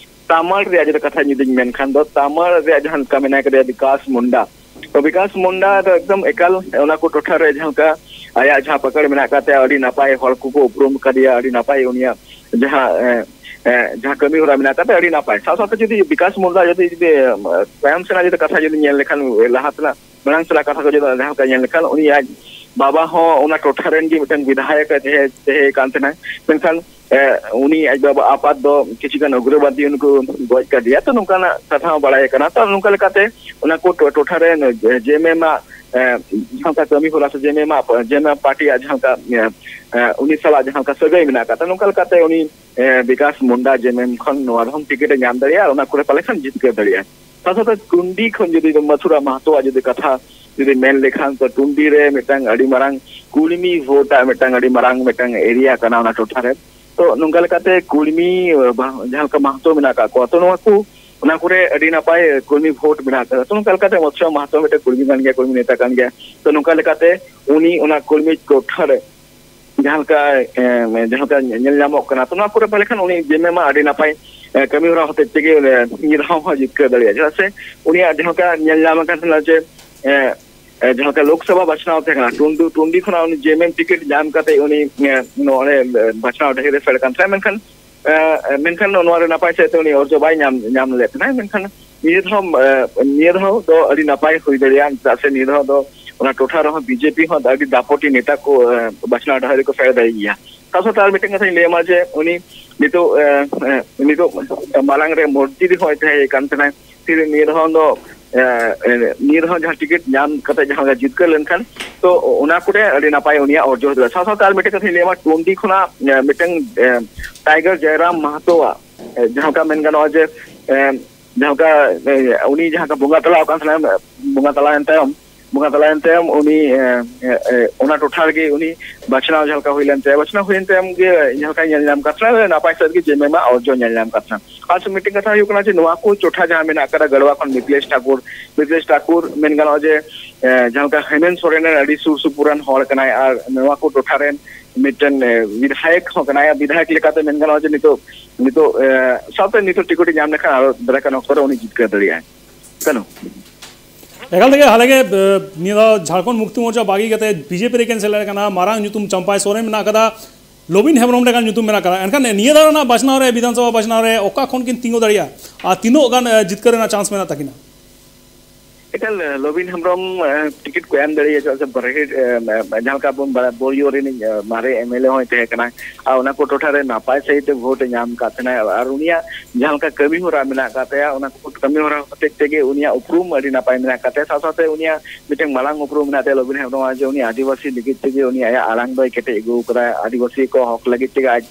ᱛᱟᱢᱟᱞ ᱨᱮᱭᱟᱜ ᱡᱩᱫᱤ ᱠᱟᱛᱷᱟ ᱡᱩᱫᱤᱧ ᱢᱮᱱᱠᱷᱟᱱ ᱫᱚ, ᱛᱟᱢᱟᱞ ᱨᱮᱭᱟᱜ ᱡᱟᱦᱟᱸ ᱞᱮᱠᱟ ᱢᱮᱱᱟᱭ ᱠᱟᱫᱮᱭᱟ ᱵᱤᱠᱟᱥ ᱢᱩᱱᱰᱟ, ᱛᱚ ᱵᱤᱠᱟᱥ ᱢᱩᱱᱰᱟ ᱫᱚ ᱮᱠᱫᱚᱢ ᱮᱠᱟᱞ ᱚᱱᱟ ᱠᱚ ᱴᱚᱴᱷᱟ ᱨᱮ ᱡᱟᱦᱟᱸ ᱞᱮᱠᱟ ᱟᱭᱟᱜ ᱡᱟᱦᱟᱸ ᱯᱟᱠᱟᱲ ᱢᱮᱱᱟᱜ ᱟᱠᱟᱫ ᱛᱟᱭᱟ, ᱟᱹᱰᱤ ᱱᱟᱯᱟᱭ ᱦᱚᱲ ᱠᱚᱠᱚ ᱩᱯᱨᱩᱢ ᱠᱟᱫᱮᱭᱟ, ᱟᱹᱰᱤ ᱱᱟᱯᱟᱭ ᱩᱱᱤᱭᱟᱜ ᱡᱟᱦᱟᱸ, ᱮ, ᱮ, ᱡᱟᱦᱟᱸ ᱠᱟᱹᱢᱤ ᱦᱚᱨᱟ ᱢᱮᱱᱟᱜ ᱟᱠᱟᱫ ᱛᱟᱭᱟ, ᱟᱹᱰᱤ ᱱᱟᱯᱟᱭ᱾ ᱥᱟᱶ ᱥᱟᱶᱛᱮ ᱡᱩᱫᱤ ᱵᱤᱠᱟᱥ ᱢᱩᱱᱰᱟ ᱡᱩᱫᱤ, ᱡᱩᱫᱤ, ᱮ, ᱛᱟᱭᱚᱢ ᱥᱮᱱᱟᱜ ᱡᱩᱫᱤ ᱠᱟᱛᱷᱟ ᱡᱩᱫᱤ ᱧᱮᱞ ᱞᱮᱠᱷᱟᱱ, ᱞᱟᱦᱟ ᱥᱮᱱᱟᱜ ᱢᱟᱲᱟᱝ ᱥᱮᱱᱟᱜ ᱠᱟᱛᱷᱟ ᱠᱚ ᱡᱩᱫᱤ ᱡᱟᱦᱟᱸ ᱞᱮᱠᱟ ᱧᱮᱞ ᱞᱮᱠᱷᱟᱱ, ᱩᱱᱤ ᱟᱡ ᱵᱟᱵᱟ ᱦᱚᱸ ᱚᱱᱟ ᱴᱚᱴᱷᱟ ᱨᱮᱱ ᱜᱮ ᱢᱤᱫᱴᱟᱝ ᱵᱤᱫᱷᱟᱭᱚᱠ ᱮ ᱛᱟᱦᱮᱸ, ᱛᱟᱦᱮᱸ ᱠᱟᱱ ᱛᱟᱦᱮᱱᱟ᱾ ᱢᱮᱱᱠᱷᱟᱱ ᱮ, ᱩᱱᱤ ᱟᱡ ᱵᱟᱵᱟ ᱟᱯᱟᱛ ᱫᱚ ᱠᱤᱪᱷᱩ ᱜᱟᱱ ᱩᱜᱨᱚᱵᱟᱫᱤ ᱩᱱᱠᱩ ᱜᱚᱡ ᱠᱟᱫᱮᱭᱟ᱾ ᱛᱚ, ᱱᱚᱝᱠᱟᱱᱟᱜ ᱠᱟᱛᱷᱟ ᱦᱚᱸ ᱵᱟᱲᱟᱭ ᱠᱟᱱᱟ᱾ ᱛᱚ, ᱱᱚᱝᱠᱟ ᱞᱮᱠᱟᱛᱮ ᱚᱱᱟ ᱠᱚ ᱴᱚ-, ᱴᱚᱴᱷᱟ ᱨᱮ ᱡᱮ-, ᱡᱮ ᱮᱢ ᱮᱢ ᱟᱜ, ᱮ, ᱡᱟᱦᱟᱸ ᱞᱮᱠᱟ ᱠᱟᱹᱢᱤ ᱦᱚᱨᱟ ᱥᱮ ᱡᱮ ᱮᱢ ᱮᱢ ᱟᱜ, ᱡᱮ ᱮᱢ ᱮᱢ ᱯᱟᱨᱴᱤᱭᱟᱜ ᱡᱟᱦᱟᱸ ᱞᱮᱠᱟ, ᱮ, ᱮ, ᱩᱱᱤ ᱥᱟᱞᱟᱜ ᱡᱟᱦᱟᱸ ᱞᱮᱠᱟ ᱥᱟᱹᱜᱟᱹᱭ ᱢᱮᱱᱟᱜ ᱟᱠᱟᱫ, ᱛᱚ, ᱱᱚᱝᱠᱟ ᱞᱮᱠᱟᱛᱮ ᱩᱱᱤ, ᱮ, ᱵᱤᱠᱟᱥ ᱢᱩᱱᱰᱟ ᱡᱮ ᱮᱢ ᱮᱢ ᱠᱷᱚᱱ ᱱᱚᱣᱟ ᱨᱮᱦᱚᱸ ᱴᱤᱠᱤᱴ ᱮ ᱧᱟᱢ ᱫᱟᱲᱮᱭᱟᱜᱼᱟ ᱟᱨ ᱚᱱᱟ ᱠᱚᱨᱮ ᱯᱟᱞᱮ ᱠᱷᱟᱱ ᱡᱤᱛᱠᱟᱹᱨ ᱫᱟᱲᱮᱭᱟᱜᱼᱟ᱾ ᱥᱟᱶ ᱥᱟᱶᱛᱮ ᱴᱩᱱᱰᱤ ᱠᱷᱚᱱ ᱡᱩᱫᱤ ᱢᱟᱛᱷᱩᱨᱟ ᱢᱟᱦᱛᱚᱣᱟᱜ ᱡᱩᱫᱤ ᱠᱟᱛᱷᱟ ᱡᱩᱫᱤ ᱢᱮᱱ ᱞᱮᱠᱷᱟᱱ, ᱛᱚ ᱴᱩᱱᱰᱤ ᱨᱮ ᱢᱤᱫᱴᱟᱝ ᱟᱹᱰᱤ ᱢᱟᱨᱟᱝ ᱠᱩᱲᱢᱤ ᱵᱷᱳᱴ ᱟᱜ ᱢᱤᱫᱴᱟᱝ ᱟᱹᱰᱤ ᱢᱟᱨᱟᱝ ᱢᱤᱫᱴᱟᱝ ᱮᱨᱤᱭᱟ ᱠᱟᱱᱟ ᱚᱱᱟ ᱴᱚᱴᱷᱟ ᱨᱮ᱾ ᱛᱚ ᱱᱚᱝᱠᱟ ᱞᱮᱠᱟᱛᱮ ᱠᱩᱲᱢᱤ, ᱵᱟ-, ᱡᱟᱦᱟᱸ ᱞᱮᱠᱟ ᱢᱟᱦᱛᱚ ᱢᱮᱱᱟᱜ ᱟᱠᱟᱫ ᱠᱚᱣᱟ, ᱛᱚ ᱱᱚᱣᱟ ᱠᱚ, ᱚᱱᱟ ᱠᱚᱨᱮ ᱟᱹᱰᱤ ᱱᱟᱯᱟᱭ ᱠᱩᱲᱢᱤ ᱵᱷᱳᱴ ᱢᱮᱱᱟᱜ ᱟᱠᱟᱫᱟ᱾ ᱛᱚ ᱱᱚᱝᱠᱟ ᱞᱮᱠᱟᱛᱮ ᱢᱚᱛᱥᱚ ᱢᱟᱦᱛᱚ ᱢᱤᱫᱴᱮᱱ ᱠᱩᱲᱢᱤ ᱠᱟᱱ ᱜᱮᱭᱟ, ᱠᱩᱲᱢᱤ ᱱᱮᱛᱟ ᱠᱟᱱ ᱜᱮᱭᱟ᱾ ᱛᱚ ᱱᱚᱝᱠᱟ ᱞᱮᱠᱟᱛᱮ ᱩᱱᱤ ᱚᱱᱟ ᱠᱩᱲᱢᱤ ᱴᱚᱴᱷᱟ ᱨᱮ ᱡᱟᱦᱟᱸ ᱞᱮᱠᱟ, ᱮ, ᱡᱟᱦᱟᱸ ᱞᱮᱠᱟ ᱧᱮᱞ ᱧᱟᱢᱚᱜ ᱠᱟᱱᱟ, ᱛᱚ ᱱᱚᱣᱟ ᱠᱚᱨᱮ ᱯᱟᱞᱮ ᱠᱷᱟᱱ ᱩᱱᱤ ᱡᱮ ᱮᱢ ᱮᱢ ᱟᱜ ᱟᱹᱰᱤ ᱱᱟᱯᱟᱭ, ᱮ, ᱠᱟᱹᱢᱤ ᱦᱚᱨᱟ ᱦᱚᱛᱮᱡ ᱛᱮᱜᱮ, ᱮ, ᱱᱤᱭᱟᱹ ᱫᱷᱟᱣ ᱦᱚᱸ ᱡᱤᱛᱠᱟᱹᱨ ᱫᱟᱲᱮᱭᱟᱜᱼᱟ᱾ ᱪᱮᱫᱟᱜ ᱥᱮ ᱩᱱᱤᱭᱟᱜ ᱡᱟᱦᱟᱸ ᱞᱮᱠᱟ ᱧᱮᱞ ᱧᱟᱢ ᱟᱠᱟᱱ ᱛᱟᱦᱮᱱᱟ ᱡᱮ, ᱮ, ᱮ, ᱡᱟᱦᱟᱸ ᱞᱮᱠᱟ ᱞᱳᱠᱥᱚᱵᱷᱟ ᱵᱟᱪᱷᱱᱟᱣ ᱛᱟᱦᱮᱸ ᱠᱟᱱᱟ, ᱴᱩᱱᱰᱩ, ᱴᱩᱱᱰᱤ ᱠᱷᱚᱱᱟᱜ ᱩᱱᱤ ᱡᱮ ᱮᱢ ᱮᱢ ᱴᱤᱠᱤᱴ ᱧᱟᱢ ᱠᱟᱛᱮ ᱩᱱᱤ, ᱮ, ᱱᱚᱰᱮ, ᱮ, ᱵᱟᱪᱷᱱᱟᱣ ᱰᱟᱹᱦᱤ ᱨᱮ ᱯᱷᱮᱰ ᱠᱟᱱ ᱛᱟᱦᱮᱸᱱᱟ᱾ ᱢᱮᱱᱠᱷᱟᱱ, ᱮ, ᱢᱮᱱᱠᱷᱟᱱ ᱱᱚᱣᱟ ᱨᱮ ᱱᱟᱯᱟᱭ ᱥᱮᱫ ᱛᱮ ᱩᱱᱤ ᱚᱨᱡᱚ ᱵᱟᱭ ᱧᱟᱢ, ᱧᱟᱢ ᱞᱮᱫ ᱛᱟᱦᱮᱸᱱᱟ᱾ ᱢᱮᱱᱠᱷᱟᱱ ᱱᱤᱭᱟᱹ ᱫᱷᱟᱣ, ᱮ, ᱱᱤᱭᱟᱹ ᱫᱷᱟᱣ ᱫᱚ ᱟᱹᱰᱤ ᱱᱟᱯᱟᱭ ᱦᱩᱭ ᱫᱟᱲᱮᱭᱟᱜᱼᱟ, ᱪᱮᱫᱟᱜ ᱥᱮ ᱱᱤᱭᱟᱹ ᱫᱷᱟᱣ ᱫᱚ ᱚᱱᱟ ᱴᱚᱴᱷᱟ ᱨᱮᱦᱚᱸ ᱵᱤᱡᱮᱯᱤ ᱦᱚᱸ ᱟᱹᱰᱤ ᱫᱟᱯᱚᱴᱤ ᱱᱮᱛᱟ ᱠᱚ, ᱮ, ᱵᱟᱪᱷᱱᱟᱣ ᱰᱟᱦᱟᱨ ᱨᱮᱠᱚ ᱯᱷᱮᱰ ᱫᱟᱲᱮᱭᱟᱜ ᱜᱮᱭᱟ᱾ ᱥᱟᱶ ᱥᱟᱶᱛᱮ ᱟᱨ ᱢᱤᱫᱴᱮᱱ ᱠᱟᱛᱷᱟᱧ ᱞᱟᱹᱭ ᱟᱢᱟ ᱡᱮ ᱩᱱᱤ ᱱᱤᱛᱚᱜ, ᱮ, ᱮ, ᱱᱤᱛᱚᱜ ᱢᱟᱲᱟᱝ ᱨᱮ ᱢᱚᱱᱛᱨᱤ ᱦᱚᱸᱭ ᱛᱟᱦᱮᱸ ᱠᱟᱱ ᱛᱟᱦᱮᱸᱱᱟᱭ᱾ ᱯᱷᱤᱨ ᱱᱤᱭᱟᱹ ᱫᱷᱟᱣ ᱫᱚ, ᱮ, ᱮ, ᱱᱤᱭᱟᱹ ᱫᱷᱟᱣ ᱡᱟᱦᱟᱸ ᱴᱤᱠᱤᱴ ᱧᱟᱢ ᱠᱟᱛᱮ ᱡᱟᱦᱟᱸ ᱡᱤᱛᱠᱟᱹᱨ ᱞᱮᱱᱠᱷᱟᱱ, ᱛᱚ ᱚᱱᱟ ᱠᱚᱨᱮ ᱟᱹᱰᱤ ᱱᱟᱯᱟᱭ ᱩᱱᱤᱭᱟᱜ ᱚᱨᱡᱚ ᱦᱩᱭ ᱫᱟᱲᱮᱭᱟᱜᱼᱟ᱾ ᱥᱟᱶ ᱥᱟᱶᱛᱮ ᱟᱨ ᱢᱤᱫᱴᱮᱱ ᱠᱟᱛᱷᱟᱧ ᱞᱟᱹᱭ ᱟᱢᱟ, ᱴᱩᱱᱰᱤ ᱠᱷᱚᱱᱟᱜ, ᱮ, ᱢᱤᱫᱴᱮᱱ, ᱮ, ᱴᱟᱭᱜᱟᱨ ᱡᱚᱭᱨᱟᱢ ᱢᱟᱦᱛᱚᱣᱟᱜ, ᱮ, ᱡᱟᱦᱟᱸ ᱞᱮᱠᱟ ᱢᱮᱱ ᱜᱟᱱᱚᱜᱼᱟ ᱡᱮ, ᱮ, ᱡᱟᱦᱟᱸ ᱞᱮᱠᱟ, ᱮ, ᱩᱱᱤ ᱡᱟᱦᱟᱸ ᱞᱮᱠᱟ ᱵᱚᱸᱜᱟ ᱛᱟᱞᱟ ᱟᱠᱟᱱ ᱛᱟᱦᱮᱱᱟ, ᱵᱚᱸᱜᱟ ᱛᱟᱞᱟᱭᱮᱱ ᱛᱟᱭᱚᱢ, ᱵᱚᱸᱜᱟ ᱛᱟᱞᱟᱭᱮᱱ ᱛᱟᱭᱚᱢ ᱩᱱᱤ, ᱮ, ᱮ, ᱮ, ᱚᱱᱟ ᱴᱚᱴᱷᱟ ᱨᱮᱜᱮ ᱩᱱᱤ ᱵᱟᱪᱷᱱᱟᱣ ᱡᱟᱦᱟᱸ ᱞᱮᱠᱟ ᱦᱩᱭ ᱞᱮᱱ ᱛᱟᱭᱟ, ᱵᱟᱪᱷᱱᱟᱣ ᱦᱩᱭᱮᱱ ᱛᱟᱭᱚᱢ ᱜᱮ ᱡᱟᱦᱟᱸ ᱞᱮᱠᱟᱭ ᱧᱮᱞ ᱧᱟᱢ ᱠᱟᱫ ᱛᱟᱦᱮᱱᱟ, ᱱᱟᱯᱟᱭ ᱥᱮᱫ ᱜᱮ ᱡᱮ ᱮᱢ ᱮᱢ ᱟᱜ ᱚᱨᱡᱚ ᱧᱮᱞ ᱧᱟᱢ ᱠᱟᱫ ᱛᱟᱦᱮᱱᱟ᱾ ᱟᱨ ᱥᱮ ᱢᱤᱫᱴᱮᱱ ᱠᱟᱛᱷᱟ ᱦᱩᱭᱩᱜ ᱠᱟᱱᱟ ᱡᱮ ᱱᱚᱣᱟ ᱠᱚ ᱴᱚᱴᱷᱟ ᱡᱟᱦᱟᱸ ᱢᱮᱱᱟᱜ ᱟᱠᱟᱫᱟ, ᱜᱟᱲᱣᱟ ᱠᱷᱚᱱ ᱢᱤᱛᱷᱤᱞᱮᱥ ᱴᱷᱟᱠᱩᱨ, ᱢᱤᱛᱷᱤᱞᱮᱥ ᱴᱷᱟᱠᱩᱨ ᱢᱮᱱ ᱜᱟᱱᱚᱜᱼᱟ ᱡᱮ, ᱮ, ᱡᱟᱦᱟᱸ ᱞᱮᱠᱟ ᱦᱮᱢᱮᱱ ᱥᱚᱨᱮᱱ ᱨᱮᱱ ᱟᱹᱰᱤ ᱥᱩᱨ ᱥᱩᱯᱩᱨ ᱨᱮᱱ ᱦᱚᱲ ᱠᱟᱱᱟᱭ ᱟᱨ ᱱᱚᱣᱟ ᱠᱚ ᱴᱚᱴᱷᱟ ᱨᱮᱱ ᱢᱤᱫᱴᱮᱱ, ᱮ, ᱵᱤᱫᱷᱟᱭᱚᱠ ᱦᱚᱸ ᱠᱟᱱᱟᱭ᱾ ᱵᱤᱫᱷᱟᱭᱚᱠ ᱞᱮᱠᱟᱛᱮ ᱢᱮᱱ ᱜᱟᱱᱚᱜᱼᱟ ᱡᱮ ᱱᱤᱛᱚᱜ, ᱱᱤᱛᱚᱜ, ᱮ, ᱥᱟᱶᱛᱮ ᱱᱤᱛᱚᱜ ᱴᱤᱠᱤᱴ ᱮ ᱧᱟᱢ ᱞᱮᱠᱷᱟᱱ ᱟᱨᱚ ᱫᱟᱨᱟᱭ ᱠᱟᱱ ᱚᱠᱛᱚ ᱨᱮ ᱩᱱᱤ ᱡᱤᱛᱠᱟᱹᱨ ᱫᱟᱲᱮᱭᱟᱜᱼᱟᱭ᱾ ᱠᱟᱱᱩ᱾ ᱮᱠᱟᱞ ᱛᱮᱜᱮ ᱦᱟᱞᱮ ᱜᱮ, ᱮ, ᱱᱤᱭᱟᱹ ᱫᱷᱟᱣ ᱡᱷᱟᱲᱠᱷᱚᱸᱰ ᱢᱩᱠᱛᱤ ᱢᱳᱨᱪᱟ ᱵᱟᱹᱜᱤ ᱠᱟᱛᱮ ᱵᱤᱡᱮᱯᱤ ᱨᱮᱠᱤᱱ ᱥᱮᱞᱮᱫ ᱟᱠᱟᱱᱟ᱾ ᱢᱟᱨᱟᱝ ᱧᱩᱛᱩᱢ ᱪᱟᱢᱯᱟᱭ ᱥᱚᱨᱮᱱ ᱢᱮᱱᱟᱜ ᱟᱠᱟᱫᱟ, ᱞᱚᱵᱤᱱ ᱦᱮᱢᱵᱨᱚᱢ ᱞᱮᱠᱟᱱ ᱧᱩᱛᱩᱢ ᱢᱮᱱᱟᱜ ᱟᱠᱟᱫᱟ᱾ ᱮᱱᱠᱷᱟᱱ ᱱᱤᱭᱟᱹ ᱫᱷᱟᱣ ᱨᱮᱱᱟᱜ ᱵᱟᱪᱷᱱᱟᱣ ᱨᱮ, ᱵᱤᱫᱷᱟᱱ ᱥᱚᱵᱷᱟ ᱵᱟᱪᱷᱱᱟᱣ ᱨᱮ ᱚᱠᱟ ᱠᱷᱚᱱ ᱠᱤᱱ ᱛᱤᱸᱜᱩ ᱫᱟᱲᱮᱭᱟᱜᱼᱟ ᱟᱨ ᱛᱤᱱᱟᱹᱜ ᱜᱟᱱ, ᱮ, ᱡᱤᱛᱠᱟᱹᱨ ᱨᱮᱱᱟᱜ ᱪᱟᱱᱥ ᱢᱮᱱᱟᱜ ᱛᱟᱹᱠᱤᱱᱟ? ᱮᱠᱟᱞ, ᱞᱚᱵᱤᱱ ᱦᱮᱢᱵᱨᱚᱢ ᱴᱤᱠᱤᱴ ᱠᱚ ᱮᱢ ᱫᱟᱲᱮᱭᱟᱜᱼᱟ, ᱪᱮᱫᱟᱜ ᱥᱮ ᱵᱟᱨᱦᱮᱴ ᱡᱟᱦᱟᱸ ᱞᱮᱠᱟ ᱵᱚᱱ ᱵᱟᱲᱟᱭᱟ, ᱵᱳᱨᱤᱭᱳ ᱨᱤᱱᱤᱡ ᱢᱟᱨᱮ ᱮᱢᱮᱞᱮ ᱦᱚᱸᱭ ᱛᱟᱦᱮᱸ ᱠᱟᱱᱟ᱾ ᱟᱨ ᱚᱱᱟ ᱠᱚ ᱴᱚᱴᱷᱟ ᱨᱮ ᱱᱟᱯᱟᱭ ᱥᱟᱺᱦᱤᱡ ᱛᱮ ᱵᱷᱳᱴ ᱮ ᱧᱟᱢ ᱟᱠᱟᱫ ᱛᱟᱦᱮᱱᱟ᱾ ᱟᱨ ᱩᱱᱤᱭᱟᱜ ᱡᱟᱦᱟᱸ ᱞᱮᱠᱟ ᱠᱟᱹᱢᱤ ᱦᱚᱨᱟ ᱢᱮᱱᱟᱜ ᱟᱠᱟᱫ ᱛᱟᱭᱟ, ᱚᱱᱟ ᱠᱚ ᱠᱟᱹᱢᱤ ᱦᱚᱨᱟ ᱦᱚᱛᱮᱡ ᱛᱮᱜᱮ ᱩᱱᱤᱭᱟᱜ ᱩᱯᱨᱩᱢ ᱟᱹᱰᱤ ᱱᱟᱯᱟᱭ ᱢᱮᱱᱟᱜ ᱟᱠᱟᱫ ᱛᱟᱭᱟ᱾ ᱥᱟᱶ ᱥᱟᱶᱛᱮ ᱩᱱᱤᱭᱟᱜ ᱢᱤᱫᱴᱟᱝ ᱢᱟᱨᱟᱝ ᱩᱯᱨᱩᱢ ᱢᱮᱱᱟᱜ ᱛᱟᱭᱟ ᱞᱚᱵᱤᱱ ᱦᱮᱢᱵᱨᱚᱢᱟᱜ, ᱡᱮ ᱩᱱᱤ ᱟᱹᱫᱤᱵᱟᱹᱥᱤ ᱞᱟᱹᱜᱤᱫ ᱛᱮᱜᱮ ᱩᱱᱤ ᱟᱭᱟᱜ ᱟᱲᱟᱝ ᱫᱚᱭ ᱠᱮᱴᱮᱡ ᱟᱹᱜᱩ ᱟᱠᱟᱫᱟ, ᱟᱹᱫᱤᱵᱟᱹᱥᱤ ᱠᱚ ᱦᱚᱠ ᱞᱟᱹᱜᱤᱫ ᱛᱮᱜᱮ ᱟᱡ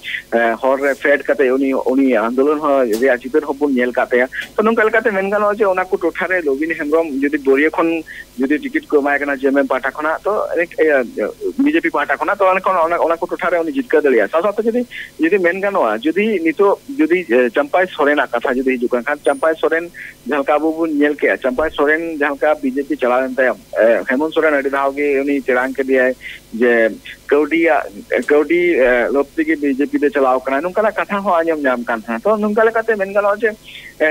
ᱦᱚᱨ ᱨᱮ ᱯᱷᱮᱰ ᱠᱟᱛᱮ ᱩᱱᱤ ᱩᱱᱤ ᱟᱱᱫᱳᱞᱚᱱ ᱦᱚᱸ ᱨᱮᱭᱟᱜ ᱪᱤᱛᱟᱹᱨ ᱦᱚᱸᱵᱚᱱ ᱧᱮᱞ ᱟᱠᱟᱫ ᱛᱟᱭᱟ᱾ ᱛᱚ, ᱱᱚᱝᱠᱟ ᱞᱮᱠᱟᱛᱮ ᱢᱮᱱ ᱜᱟᱱᱚᱜᱼᱟ ᱡᱮ ᱚᱱᱟ ᱠᱚ ᱴᱚᱴᱷᱟ ᱨᱮ ᱞᱚᱵᱤᱱ ᱦᱮᱢᱵᱨᱚᱢ ᱡᱩᱫᱤ ᱵᱳᱨᱤᱭᱳ ᱠᱷᱚᱱ ᱡᱩᱫᱤ ᱴᱤᱠᱤᱴ ᱠᱚ ᱮᱢᱟᱭ ᱠᱟᱱᱟ ᱡᱮ ᱮᱢ ᱮᱢ ᱯᱟᱦᱴᱟ ᱠᱷᱚᱱᱟᱜ, ᱛᱚ ᱵᱤᱡᱮᱯᱤ ᱯᱟᱦᱴᱟ ᱠᱷᱚᱱᱟᱜ, ᱛᱚ ᱚᱱᱟ ᱠᱷᱚᱱ ᱚᱱᱟ ᱚᱱᱟ ᱠᱚ ᱴᱚᱴᱷᱟ ᱨᱮ ᱩᱱᱤ ᱡᱤᱛᱠᱟᱹᱣ ᱫᱟᱲᱮᱭᱟᱜᱼᱟ᱾ ᱥᱟᱶ ᱥᱟᱶᱛᱮ ᱡᱩᱫᱤ ᱡᱩᱫᱤ ᱢᱮᱱ ᱜᱟᱱᱚᱜᱼᱟ, ᱡᱩᱫᱤ ᱱᱤᱛᱚᱜ ᱡᱩᱫᱤ ᱪᱟᱢᱯᱟᱭ ᱥᱚᱨᱮᱱᱟᱜ ᱠᱟᱛᱷᱟ ᱡᱩᱫᱤ ᱦᱤᱡᱩᱜ ᱠᱟᱱ ᱠᱷᱟᱱ, ᱪᱟᱢᱯᱟᱭ ᱥᱚᱨᱮᱱ ᱡᱟᱦᱟᱸ ᱞᱮᱠᱟ ᱟᱵᱚ ᱵᱚᱱ ᱧᱮᱞ ᱠᱮᱜᱼᱟ, ᱪᱟᱢᱯᱟᱭ ᱥᱚᱨᱮᱱ ᱡᱟᱦᱟᱸ ᱞᱮᱠᱟ ᱵᱤᱡᱮᱯᱤ ᱪᱟᱞᱟᱣ ᱮᱱ ᱛᱟᱭᱚᱢ, ᱦᱮᱢᱚᱱᱛ ᱥᱚᱨᱮᱱ ᱟᱹᱰᱤ ᱫᱷᱟᱣ ᱜᱮ ᱩᱱᱤ ᱪᱮᱲᱟᱝ ᱠᱮᱫᱮᱭᱟᱭ ᱡᱮ ᱠᱟᱹᱣᱰᱤᱭᱟᱜ ᱠᱟᱹᱣᱰᱤ ᱞᱚᱵᱽ ᱛᱮᱜᱮ ᱵᱤᱡᱮᱯᱤ ᱫᱚ ᱪᱟᱞᱟᱣ ᱠᱟᱱᱟ, ᱱᱚᱝᱠᱟᱱᱟᱜ ᱠᱟᱛᱷᱟ ᱦᱚᱸ ᱟᱸᱡᱚᱢ ᱧᱟᱢ ᱠᱟᱱ ᱛᱟᱦᱮᱸᱱᱟ᱾ ᱛᱚ, ᱱᱚᱝᱠᱟ ᱞᱮᱠᱟᱛᱮ ᱢᱮᱱ ᱜᱟᱱᱚᱜᱼᱟ ᱡᱮ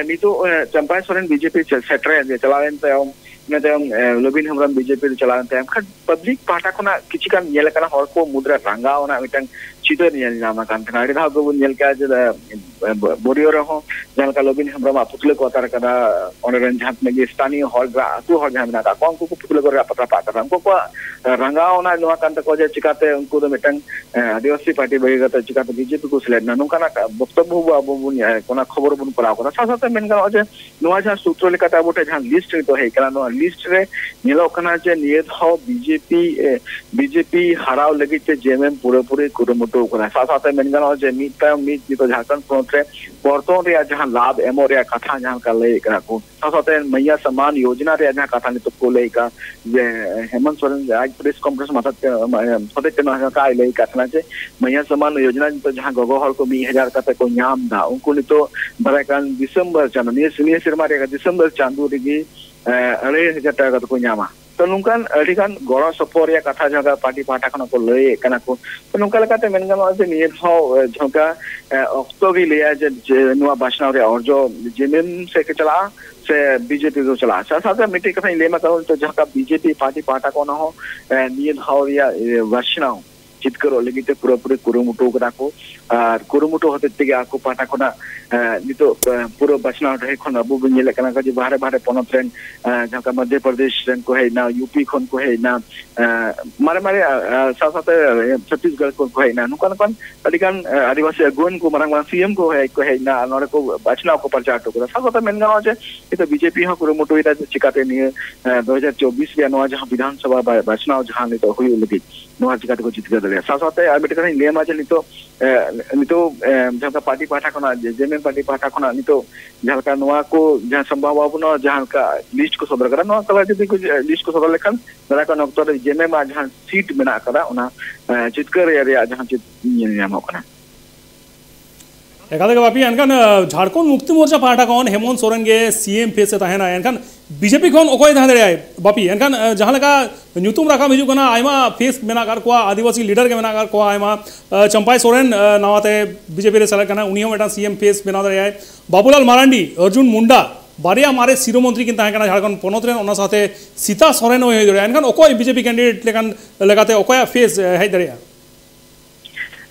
ᱱᱤᱛᱚᱜ ᱪᱟᱢᱯᱟᱭ ᱥᱚᱨᱮᱱ ᱵᱤᱡᱮᱯᱤ ᱥᱮᱴᱮᱨ ᱪᱟᱞᱟᱣᱮᱱ ᱛᱟᱭᱚᱢ, ᱤᱱᱟᱹ ᱛᱟᱭᱚᱢ ᱞᱚᱵᱤᱱ ᱦᱮᱢᱵᱨᱚᱢ ᱵᱤᱡᱮᱯᱤ ᱨᱮ ᱪᱟᱞᱟᱣᱮᱱ ᱛᱟᱭᱚᱢ ᱠᱷᱟᱱ ᱯᱟᱵᱽᱞᱤᱠ ᱯᱟᱦᱴᱟ ᱠᱷᱚᱱᱟᱜ ᱠᱤᱪᱷᱩ ᱜᱟᱱ ᱧᱮᱞ ᱟᱠᱟᱱᱟ, ᱦᱚᱲ ᱠᱚ ᱢᱩᱫᱽᱨᱮ ᱨᱟᱸᱜᱟᱣ ᱨᱮᱱᱟᱜ ᱢᱤᱫᱴᱟᱝ ᱪᱤᱛᱟᱹᱨ ᱧᱮᱞ ᱧᱟᱢ ᱟᱠᱟᱱ ᱛᱟᱦᱮᱱᱟ᱾ ᱟᱹᱰᱤ ᱫᱷᱟᱣ ᱜᱮᱵᱚᱱ ᱧᱮᱞ ᱠᱮᱜᱼᱟ ᱡᱮ ᱵᱳᱨᱤᱭᱳ ᱨᱮᱦᱚᱸ ᱡᱟᱦᱟᱸ ᱞᱮᱠᱟ ᱞᱚᱵᱤᱱ ᱦᱮᱢᱵᱨᱚᱢ ᱟᱜ ᱯᱩᱛᱞᱟᱹ ᱠᱚ ᱟᱛᱟᱨ ᱠᱟᱫᱟ, ᱚᱸᱰᱮ ᱨᱮᱱ ᱡᱟᱦᱟᱸ ᱛᱤᱱᱟᱹᱜ ᱜᱮ ᱥᱛᱷᱟᱱᱤᱭᱚ ᱦᱚᱲ, ᱟᱹᱛᱩ ᱦᱚᱲ ᱡᱟᱦᱟᱸ ᱢᱮᱱᱟᱜ ᱟᱠᱟᱫ ᱠᱚᱣᱟ, ᱩᱱᱠᱩ ᱠᱚ ᱯᱩᱛᱞᱟᱹ ᱠᱚ ᱨᱟᱯᱟᱜ ᱨᱟᱯᱟᱜ ᱠᱟᱫᱟ᱾ ᱩᱱᱠᱩ ᱠᱚᱣᱟᱜ ᱨᱟᱸᱜᱟᱣ ᱚᱱᱟ ᱱᱚᱣᱟ ᱠᱟᱱ ᱛᱟᱠᱚᱣᱟ ᱡᱮ ᱪᱤᱠᱟᱛᱮ ᱩᱱᱠᱩ ᱫᱚ ᱢᱤᱫᱴᱟᱝ ᱟᱹᱫᱤᱵᱟᱹᱥᱤ ᱯᱟᱨᱴᱤ ᱵᱟᱹᱜᱤ ᱠᱟᱛᱮ ᱪᱤᱠᱟᱛᱮ ᱵᱤᱡᱮᱯᱤ ᱠᱚ ᱥᱮᱞᱮᱫ ᱮᱱᱟ, ᱱᱚᱝᱠᱟᱱᱟᱜ ᱵᱚᱠᱛᱚᱵᱵᱚ ᱟᱵᱚ ᱵᱚᱱ ᱚᱱᱟ ᱠᱷᱚᱵᱚᱨ ᱵᱚᱱ ᱠᱚᱨᱟᱣ ᱠᱟᱫᱟ᱾ ᱥᱟᱶ ᱥᱟᱶᱛᱮ ᱢᱮᱱ ᱜᱟᱱᱚᱜᱼᱟ ᱡᱮ ᱱᱚᱣᱟ ᱡᱟᱦᱟᱸ ᱥᱩᱛᱨᱚ ᱞᱮᱠᱟᱛᱮ ᱟᱵᱚ ᱴᱷᱮᱱ ᱡᱟᱦᱟᱸ ᱞᱤᱥᱴ ᱱᱤᱛᱚᱜ ᱦᱮᱡ ᱠᱟᱱᱟ, ᱱᱚᱣᱟ ᱞᱤᱥᱴ ᱨᱮ ᱧᱮᱞᱚᱜ ᱠᱟᱱᱟ ᱡᱮ ᱱᱤᱭᱟᱹ ᱫᱷᱟᱣ ᱵᱤᱡᱮᱯᱤ ᱵᱤᱡᱮᱯᱤ ᱦᱟᱨᱟᱣ ᱞᱟᱹᱜᱤᱫ ᱛᱮ ᱡᱮ ᱮᱢ ᱮᱢ ᱯᱩᱨᱟᱹᱯᱩᱨᱤ ᱠᱩᱨᱩᱢᱩᱴᱩ ᱠᱟᱱᱟ᱾ ᱥᱟᱶ ᱥᱟᱶᱛᱮ ᱢᱮᱱ ᱜᱟᱱᱚᱜᱼᱟ ᱡᱮ ᱢᱤᱫ ᱛᱟᱭᱚᱢ ᱢᱤᱫ ᱱᱤᱛᱚᱜ ᱡᱷᱟᱲᱠᱷᱚᱸᱰ ᱯᱚᱱᱚᱛ ᱨᱮ ᱯᱚᱨᱛᱚᱱ ᱨᱮᱭᱟᱜ ᱡᱟᱦᱟᱸ ᱞᱟᱵᱷ ᱮᱢᱚᱜ ᱨᱮᱭᱟᱜ ᱠᱟᱛᱷᱟ ᱡᱟᱦᱟᱸ ᱞᱮᱠᱟ ᱞᱟᱹᱭᱮᱫ ᱠᱟᱱᱟ ᱠᱚ, ᱥᱟᱶ ᱥᱟᱶᱛᱮ ᱢᱟᱹᱭᱭᱟ ᱥᱚᱢᱢᱟᱱ ᱭᱳᱡᱽᱱᱟ ᱨᱮᱭᱟᱜ ᱡᱟᱦᱟᱸ ᱠᱟᱛᱷᱟ ᱱᱤᱛᱚᱜ ᱠᱚ ᱞᱟᱹᱭᱮᱫ ᱠᱟᱱ, ᱡᱮ ᱦᱮᱢᱚᱱᱛ ᱥᱚᱨᱮᱱ ᱟᱡ ᱯᱨᱮᱥ ᱠᱚᱱᱯᱷᱟᱨᱮᱱᱥ ᱢᱟᱫᱷᱚᱢ ᱛᱮ, ᱢᱟᱱᱮ, ᱦᱚᱛᱮᱡ ᱛᱮ ᱱᱚᱣᱟ ᱠᱟᱛᱷᱟᱭ ᱞᱟᱹᱭ ᱟᱠᱟᱫ ᱛᱟᱦᱮᱱᱟ ᱡᱮ ᱢᱟᱹᱭᱭᱟ ᱥᱚᱢᱢᱟᱱ ᱭᱳᱡᱽᱱᱟ ᱱᱤᱛᱚᱜ ᱡᱟᱦᱟᱸ ᱜᱚᱜᱚ ᱦᱚᱲ ᱠᱚ ᱢᱤᱫ ᱦᱟᱡᱟᱨ ᱠᱟᱛᱮ ᱠᱚ ᱧᱟᱢ ᱮᱫᱟ, ᱩᱱᱠᱩ ᱱᱤᱛᱚᱜ ᱫᱟᱨᱟᱭ ᱠᱟᱱ ᱰᱤᱥᱮᱢᱵᱚᱨ ᱪᱟᱸᱫᱳ, ᱱᱤᱭᱟᱹ, ᱱᱤᱭᱟᱹ ᱥᱮᱨᱢᱟ ᱨᱮᱭᱟᱜ ᱰᱤᱥᱮᱢᱵᱚᱨ ᱪᱟᱸᱫᱳ ᱨᱮᱜᱮ, ᱮ, ᱟᱹᱲᱟᱹᱭ ᱦᱟᱡᱟᱨ ᱴᱟᱠᱟ ᱠᱟᱛᱮ ᱠᱚ ᱧᱟᱢᱟ᱾ ᱛᱚ, ᱱᱚᱝᱠᱟᱱ ᱟᱹᱰᱤ ᱜᱟᱱ ᱜᱚᱲᱚ ᱥᱚᱯᱚᱦᱚᱫ ᱨᱮᱭᱟᱜ ᱠᱟᱛᱷᱟ ᱡᱟᱦᱟᱸ ᱯᱟᱨᱴᱤ ᱯᱟᱦᱴᱟ ᱠᱷᱚᱱᱟᱜ ᱠᱚ ᱞᱟᱹᱭᱮᱫ ᱠᱟᱱᱟ ᱠᱚ᱾ ᱛᱚ, ᱱᱚᱝᱠᱟ ᱞᱮᱠᱟᱛᱮ ᱢᱮᱱ ᱜᱟᱱᱚᱜᱼᱟ ᱡᱮ ᱱᱤᱭᱟᱹ ᱫᱷᱟᱣ, ᱮ, ᱡᱟᱦᱟᱸ, ᱮ, ᱚᱠᱛᱚ ᱜᱮ ᱞᱟᱹᱭᱟ ᱡᱮ, ᱡᱮ ᱱᱚᱣᱟ ᱵᱟᱪᱷᱱᱟᱣ ᱨᱮᱭᱟᱜ ᱚᱨᱡᱚ ᱡᱮ ᱮᱢ ᱮᱢ ᱥᱮᱫ ᱜᱮ ᱪᱟᱞᱟᱜᱼᱟ ᱥᱮ ᱵᱤᱡᱮᱯᱤ ᱠᱚ ᱪᱟᱞᱟᱜᱼᱟ᱾ ᱥᱟᱶ ᱥᱟᱶᱛᱮ ᱢᱤᱫᱴᱮᱡ ᱠᱟᱛᱷᱟᱧ ᱞᱟᱹᱭ ᱢᱟ, ᱠᱟᱨᱚᱱ ᱱᱤᱛᱚᱜ ᱡᱟᱦᱟᱸ ᱞᱮᱠᱟ ᱵᱤᱡᱮᱯᱤ ᱯᱟᱨᱴᱤ ᱯᱟᱦᱴᱟ ᱠᱷᱚᱱ ᱦᱚᱸ, ᱮ, ᱱᱤᱭᱟᱹ ᱫᱷᱟᱣ ᱨᱮᱭᱟᱜ, ᱮ, ᱵᱟᱪᱷᱱᱟᱣ ᱡᱤᱛᱠᱟᱹᱨᱚᱜ ᱞᱟᱹᱜᱤᱫ ᱛᱮ ᱯᱩᱨᱟᱹᱯᱩᱨᱤ ᱠᱩᱨᱩᱢᱩᱴᱩ ᱠᱟᱫᱟ ᱠᱚ᱾ ᱟᱨ ᱠᱩᱨᱩᱢᱩᱴᱩ ᱦᱚᱛᱮᱡ ᱛᱮᱜᱮ ᱟᱠᱚ ᱯᱟᱦᱴᱟ ᱠᱷᱚᱱᱟᱜ, ᱮ, ᱱᱤᱛᱚᱜ, ᱮ, ᱯᱩᱨᱟᱹ ᱵᱟᱪᱷᱱᱟᱣ ᱰᱟᱹᱦᱤ ᱠᱷᱚᱱ ᱟᱵᱚ ᱵᱚᱱ ᱧᱮᱞᱮᱫ ᱠᱟᱱᱟ ᱡᱮ ᱵᱟᱦᱨᱮ ᱵᱟᱦᱨᱮ ᱯᱚᱱᱚᱛ ᱨᱮᱱ, ᱮ, ᱡᱟᱦᱟᱸ ᱞᱮᱠᱟ ᱢᱚᱫᱽᱫᱷᱚ ᱯᱨᱚᱫᱮᱥ ᱨᱮᱱ ᱠᱚ ᱦᱮᱡ ᱮᱱᱟ, ᱭᱩ ᱯᱤ ᱠᱷᱚᱱ ᱠᱚ ᱦᱮᱡ ᱮᱱᱟ, ᱮ, ᱢᱟᱨᱮ ᱢᱟᱨᱮ, ᱮ, ᱥᱟᱶ ᱥᱟᱶᱛᱮ, ᱮ, ᱪᱷᱚᱛᱤᱥᱜᱚᱲ ᱠᱷᱚᱱ ᱠᱚ ᱦᱮᱡ ᱮᱱᱟ, ᱱᱚᱝᱠᱟ ᱱᱚᱝᱠᱟᱱ ᱟᱹᱰᱤ ᱜᱟᱱ, ᱮ, ᱟᱹᱫᱤᱵᱟᱹᱥᱤ ᱟᱹᱜᱩᱣᱟᱹᱱ ᱠᱚ, ᱢᱟᱨᱟᱝ ᱢᱟᱨᱟᱝ ᱥᱤ ᱮᱢ ᱠᱚ ᱦᱮᱡ, ᱠᱚ ᱦᱮᱡ ᱮᱱᱟ ᱟᱨ ᱱᱚᱰᱮ ᱠᱚ ᱵᱟᱪᱷᱱᱟᱣ ᱠᱚ ᱯᱟᱨᱪᱟ ᱦᱚᱴᱚ ᱠᱟᱫᱟ᱾ ᱥᱟᱶ ᱥᱟᱶᱛᱮ ᱢᱮᱱ ᱜᱟᱱᱚᱜᱼᱟ ᱡᱮ ᱱᱤᱛᱚᱜ ᱵᱤ ᱡᱮ ᱯᱤ ᱦᱚᱸ ᱠᱩᱨᱩᱢᱩᱴᱩᱭᱮᱫᱟ ᱡᱮ ᱪᱤᱠᱟᱛᱮ ᱱᱤᱭᱟᱹ, ᱮ, ᱫᱩ ᱦᱟᱡᱟᱨ ᱪᱚᱵᱵᱤᱥ ᱨᱮᱭᱟᱜ ᱱᱚᱣᱟ ᱡᱟᱦᱟᱸ ᱵᱤᱫᱷᱟᱱ ᱥᱚᱵᱷᱟ ᱵᱟ-, ᱵᱟᱪᱷᱱᱟᱣ ᱡᱟᱦᱟᱸ ᱱᱤᱛᱚᱜ ᱦᱩᱭᱩᱜ ᱞᱟᱹᱜᱤᱫ, ᱱᱚᱣᱟ ᱪᱤᱠᱟᱹ ᱛᱮᱠᱚ ᱡᱤᱛᱠᱟᱹᱨ ᱫᱟᱲᱮᱭᱟᱜᱼᱟ᱾ ᱥᱟᱶ ᱥᱟᱶᱛᱮ ᱟᱨ ᱢᱤᱫᱴᱮᱱ ᱠᱟᱛᱷᱟᱧ ᱞᱟᱹᱭ ᱟᱢᱟ ᱡᱮ ᱱᱤᱛᱚᱜ, ᱮ, ᱱᱤᱛᱚᱜ, ᱮ, ᱡᱟᱦᱟᱸ ᱞᱮᱠᱟ ᱯᱟᱨᱴᱤ ᱯᱟᱦᱴᱟ ᱠᱷᱚᱱᱟᱜ, ᱡᱮ ᱡᱮ ᱮᱢ ᱮᱢ ᱯᱟᱨᱴᱤ ᱯᱟᱦᱴᱟ ᱠᱷᱚᱱᱟᱜ ᱱᱤᱛᱚᱜ ᱡᱟᱦᱟᱸ ᱞᱮᱠᱟ ᱱᱚᱣᱟ ᱠᱚ ᱡᱟᱦᱟᱸ ᱥᱚᱢᱵᱷᱟᱵᱚᱱᱟ, ᱡᱟᱦᱟᱸ ᱞᱮᱠᱟ ᱞᱤᱥᱴ ᱠᱚ ᱥᱚᱫᱚᱨ ᱠᱟᱫᱟ, ᱱᱚᱣᱟ ᱛᱟᱞᱟ ᱡᱩᱫᱤ ᱠᱚ, ᱮ, ᱞᱤᱥᱴ ᱠᱚ ᱥᱚᱫᱚᱨ ᱞᱮᱠᱷᱟᱱ ᱫᱟᱨᱟᱭ ᱠᱟᱱ ᱚᱠᱛᱚ ᱨᱮ ᱡᱮ ᱮᱢ ᱮᱢ ᱟᱜ ᱡᱟᱦᱟᱸ ᱥᱤᱴ ᱢᱮᱱᱟᱜ ᱟᱠᱟᱫᱟ, ᱚᱱᱟ, ᱮ, ᱡᱤᱛᱠᱟᱹᱨ ᱨᱮᱭᱟᱜ, ᱨᱮᱭᱟᱜ ᱡᱟᱦᱟᱸ ᱪᱮᱫ ᱧᱮᱞ ᱧᱟᱢᱚᱜ ᱠᱟᱱᱟ᱾ ᱮᱠᱟᱞ ᱜᱮ ᱵᱟᱯᱤ, ᱮᱱᱠᱷᱟᱱ, ᱮ, ᱡᱷᱟᱲᱠᱷᱚᱸᱰ ᱢᱩᱠᱛᱤ ᱢᱳᱨᱪᱟ ᱯᱟᱦᱴᱟ ᱠᱷᱚᱱ ᱦᱮᱢᱚᱱᱛ ᱥᱚᱨᱮᱱ ᱜᱮ ᱥᱤ ᱮᱢ ᱯᱷᱮᱥ ᱮ ᱛᱟᱦᱮᱱᱟ, ᱮᱱᱠᱷᱟᱱ ᱵᱤ ᱡᱮ ᱯᱤ ᱠᱷᱚᱱ ᱚᱠᱚᱭ ᱛᱟᱦᱮᱸ ᱫᱟᱲᱮᱭᱟᱜᱼᱟᱭ ᱵᱟᱯᱤ? ᱮᱱᱠᱷᱟᱱ, ᱮ, ᱡᱟᱦᱟᱸ ᱞᱮᱠᱟ ᱧᱩᱛᱩᱢ ᱨᱟᱠᱟᱵ ᱦᱤᱡᱩᱜ ᱠᱟᱱᱟ, ᱟᱭᱢᱟ ᱯᱷᱮᱥ ᱢᱮᱱᱟᱜ ᱟᱠᱟᱫ ᱠᱚᱣᱟ, ᱟᱹᱫᱤᱵᱟᱹᱥᱤ ᱞᱤᱰᱟᱨ ᱜᱮ ᱢᱮᱱᱟᱜ ᱟᱠᱟᱫ ᱠᱚᱣᱟ ᱟᱭᱢᱟ᱾ ᱮ, ᱪᱟᱢᱯᱟᱭ ᱥᱚᱨᱮᱱ, ᱮ, ᱱᱟᱣᱟᱛᱮ ᱵᱤ ᱡᱮ ᱯᱤ ᱨᱮ ᱥᱮᱞᱮᱫ ᱠᱟᱱᱟ, ᱩᱱᱤ ᱦᱚᱸ ᱢᱤᱫᱴᱟᱝ ᱥᱤ ᱮᱢ ᱯᱷᱮᱥ ᱵᱮᱱᱟᱣ ᱫᱟᱲᱮᱭᱟᱜᱼᱟᱭ᱾ ᱵᱟᱵᱩᱞᱟᱞ ᱢᱟᱨᱟᱱᱰᱤ, ᱚᱨᱡᱩᱱ ᱢᱩᱱᱰᱟ, ᱵᱟᱨᱭᱟ ᱢᱟᱨᱮ ᱥᱤᱨᱟᱹ ᱢᱚᱱᱛᱨᱤ ᱠᱤᱱ ᱛᱟᱦᱮᱸ ᱠᱟᱱᱟ ᱡᱷᱟᱲᱠᱷᱚᱸᱰ ᱯᱚᱱᱚᱛ ᱨᱮᱱ, ᱚᱱᱟ ᱥᱟᱶᱛᱮ ᱥᱤᱛᱟ ᱥᱚᱨᱮᱱ ᱦᱚᱸᱭ ᱦᱩᱭ ᱫᱟᱲᱮᱭᱟᱜᱼᱟ᱾ ᱮᱱᱠᱷᱟᱱ ᱚᱠᱚᱭ ᱵᱤ ᱡᱮ ᱯᱤ ᱠᱮᱱᱰᱤᱰᱮᱴ ᱞᱮᱠᱟᱱ, ᱞᱮᱠᱟᱛᱮ ᱚᱠᱚᱭᱟᱜ ᱯᱷᱮᱥ, ᱮ, ᱦᱮᱡ ᱫᱟᱲᱮᱭᱟᱜᱼᱟ?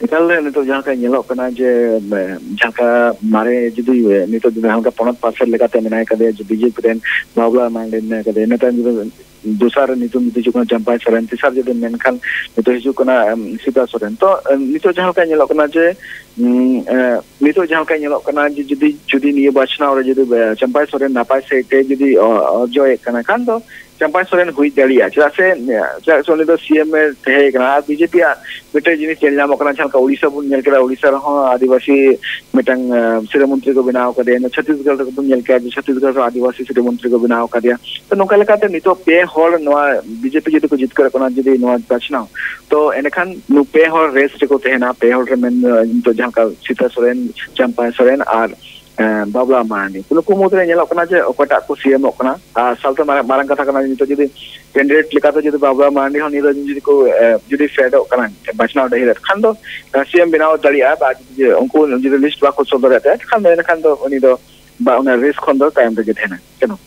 ᱮᱠᱟᱞ ᱛᱮ ᱱᱤᱛᱚᱜ ᱡᱟᱦᱟᱸ ᱞᱮᱠᱟ ᱧᱮᱞᱚᱜ ᱠᱟᱱᱟ ᱡᱮ, ᱮ, ᱡᱟᱦᱟᱸ ᱞᱮᱠᱟ ᱢᱟᱨᱮ ᱡᱩᱫᱤ, ᱮ, ᱱᱤᱛᱚᱜ ᱡᱩᱫᱤ ᱡᱟᱦᱟᱸ ᱞᱮᱠᱟ ᱯᱚᱱᱚᱛ ᱯᱟᱨᱥᱮᱫ ᱞᱮᱠᱟᱛᱮ ᱢᱮᱱᱟᱭ ᱠᱟᱫᱮᱭᱟ, ᱡᱮ ᱵᱤ ᱡᱮ ᱯᱤ ᱨᱮᱱ ᱵᱟᱵᱩᱞᱟᱞ ᱢᱟᱨᱟᱱᱰᱤ ᱢᱮᱱᱟᱭ ᱠᱟᱫᱮᱭᱟ, ᱤᱱᱟᱹ ᱛᱟᱭᱚᱢ ᱡᱩᱫᱤ ᱫᱚᱥᱟᱨ ᱨᱮ ᱧᱩᱛᱩᱢ ᱡᱩᱫᱤ ᱦᱤᱡᱩᱜ ᱠᱟᱱᱟ ᱪᱟᱢᱯᱟᱭ ᱥᱚᱨᱮᱱ, ᱛᱮᱥᱟᱨ ᱡᱩᱫᱤ ᱢᱮᱱᱠᱷᱟᱱ ᱱᱤᱛᱚᱜ ᱦᱤᱡᱩᱜ ᱠᱟᱱᱟ, ᱮᱢ, ᱥᱤᱛᱟ ᱥᱚᱨᱮᱱ᱾ ᱛᱚ, ᱮᱢ, ᱱᱤᱛᱚᱜ ᱡᱟᱦᱟᱸ ᱞᱮᱠᱟ ᱧᱮᱞᱚᱜ ᱠᱟᱱᱟ ᱡᱮ, ᱩᱸ, ᱮ, ᱱᱤᱛᱚᱜ ᱡᱟᱦᱟᱸ ᱞᱮᱠᱟ ᱧᱮᱞᱚᱜ ᱠᱟᱱᱟ ᱡᱮ ᱡᱩᱫᱤ, ᱡᱩᱫᱤ ᱱᱤᱭᱟᱹ ᱵᱟᱪᱷᱱᱟᱣ ᱨᱮ ᱡᱩᱫᱤ, ᱮ, ᱪᱟᱢᱯᱟᱭ ᱥᱚᱨᱮᱱ ᱱᱟᱯᱟᱭ ᱥᱟᱺᱦᱤᱡ ᱛᱮ ᱡᱩᱫᱤ ᱚ-, ᱚᱨᱡᱚᱭᱮᱫ ᱠᱟᱱᱟ ᱠᱷᱟᱱ ᱫᱚ ᱪᱟᱢᱯᱟᱭ ᱥᱚᱨᱮᱱ ᱦᱩᱭ ᱫᱟᱲᱮᱭᱟᱜᱼᱟ, ᱪᱮᱫᱟᱜ ᱥᱮ, ᱮ, ᱪᱮᱫᱟᱜ ᱥᱮ ᱩᱱᱤ ᱫᱚ ᱥᱤ ᱮᱢ ᱮ ᱛᱟᱦᱮᱸ ᱠᱟᱱᱟ᱾ ᱟᱨ ᱵᱤ ᱡᱮ ᱯᱤ ᱟᱜ ᱢᱤᱫᱴᱮᱱ ᱡᱤᱱᱤᱥ ᱧᱮᱞ ᱧᱟᱢᱚᱜ ᱠᱟᱱᱟ, ᱡᱟᱦᱟᱸ ᱞᱮᱠᱟ ᱩᱲᱤᱥᱥᱟ ᱵᱚᱱ ᱧᱮᱞ ᱠᱮᱫᱟ, ᱩᱲᱤᱥᱥᱟ ᱨᱮᱦᱚᱸ ᱟᱹᱫᱤᱵᱟᱹᱥᱤ ᱢᱤᱫᱴᱟᱝ, ᱮ, ᱥᱤᱨᱟᱹ ᱢᱚᱱᱛᱨᱤ ᱠᱚ ᱵᱮᱱᱟᱣ ᱠᱟᱫᱮᱭᱟ᱾ ᱪᱷᱚᱛᱤᱥᱜᱚᱲ ᱨᱮ ᱵᱚᱱ ᱧᱮᱞ ᱠᱮᱫᱟ ᱡᱮ ᱪᱷᱚᱛᱤᱥᱜᱚᱲ ᱨᱮᱦᱚᱸ ᱟᱹᱫᱤᱵᱟᱹᱥᱤ ᱥᱤᱨᱟᱹ ᱢᱚᱱᱛᱨᱤ ᱠᱚ ᱵᱮᱱᱟᱣ ᱠᱟᱫᱮᱭᱟ᱾ ᱛᱚ, ᱱᱚᱝᱠᱟ ᱞᱮᱠᱟᱛᱮ ᱱᱤᱛᱚᱜ ᱯᱮ ᱦᱚᱲ ᱱᱚᱣᱟ ᱵᱤ ᱡᱮ ᱯᱤ ᱡᱩᱫᱤ ᱠᱚ ᱡᱤᱛᱠᱟᱹᱨᱚᱜ ᱠᱟᱱᱟ ᱡᱩᱫᱤ ᱱᱚᱣᱟ ᱵᱟᱪᱷᱱᱟᱣ, ᱛᱚ ᱮᱸᱰᱮᱠᱷᱟᱱ ᱱᱩᱠᱩ ᱯᱮ ᱦᱚᱲ ᱨᱮᱥ ᱨᱮᱠᱚ ᱛᱟᱦᱮᱱᱟ᱾ ᱯᱮ ᱦᱚᱲ ᱨᱮ ᱢᱮᱱ, ᱱᱤᱛᱚᱜ ᱡᱟᱦᱟᱸ ᱞᱮᱠᱟ ᱥᱤᱛᱟ ᱥᱚᱨᱮᱱ, ᱪᱟᱢᱯᱟᱭ ᱥᱚᱨᱮᱱ ᱟᱨ, ᱮᱸ, ᱵᱟᱵᱞᱟ ᱢᱟᱨᱟᱱᱰᱤ, ᱱᱩᱠᱩ ᱢᱩᱫᱽᱨᱮ ᱧᱮᱞᱚᱜ ᱠᱟᱱᱟ ᱡᱮ ᱚᱠᱚᱭᱴᱟᱜ ᱠᱚ ᱥᱤ ᱮᱢᱚᱜ ᱠᱟᱱᱟ᱾ ᱟᱨ ᱥᱟᱶᱛᱮ ᱢᱟᱨᱟᱝ, ᱢᱟᱨᱟᱝ ᱠᱟᱛᱷᱟ ᱠᱟᱱᱟ, ᱱᱤᱛᱚᱜ ᱡᱩᱫᱤ ᱠᱮᱱᱰᱤᱰᱮᱴ ᱞᱮᱠᱟᱛᱮ ᱡᱩᱫᱤ ᱵᱟᱵᱞᱟ ᱢᱟᱨᱟᱱᱰᱤ ᱦᱚᱸ ᱱᱤᱭᱟᱹ ᱫᱚ ᱡᱩᱫᱤ ᱠᱚ, ᱮ, ᱡᱩᱫᱤ ᱯᱷᱮᱰᱚᱜ ᱠᱟᱱᱟ ᱵᱟᱪᱷᱱᱟᱣ ᱰᱟᱹᱦᱤ ᱨᱮ, ᱠᱷᱟᱱ ᱫᱚ, ᱮ, ᱥᱤ ᱮᱢ ᱵᱮᱱᱟᱣ ᱫᱟᱲᱮᱭᱟᱜᱼᱟ᱾ ᱟᱨ ᱡᱩᱫᱤ ᱩᱱᱠᱩ ᱡᱩᱫᱤ ᱞᱤᱥᱴ ᱵᱟᱠᱚ ᱥᱚᱫᱚᱨᱮᱫ ᱛᱟᱭᱟ, ᱠᱷᱟᱱ ᱫᱚ ᱮᱱᱠᱷᱟᱱ ᱫᱚ ᱩᱱᱤ ᱫᱚ ᱵᱟ ᱚᱱᱟ ᱨᱮᱥ ᱠᱷᱚᱱ ᱫᱚ ᱛᱟᱭᱚᱢ ᱨᱮᱜᱮ ᱛᱟᱦᱮᱱᱟ᱾ ᱪᱮᱫ ᱦᱚᱸ᱾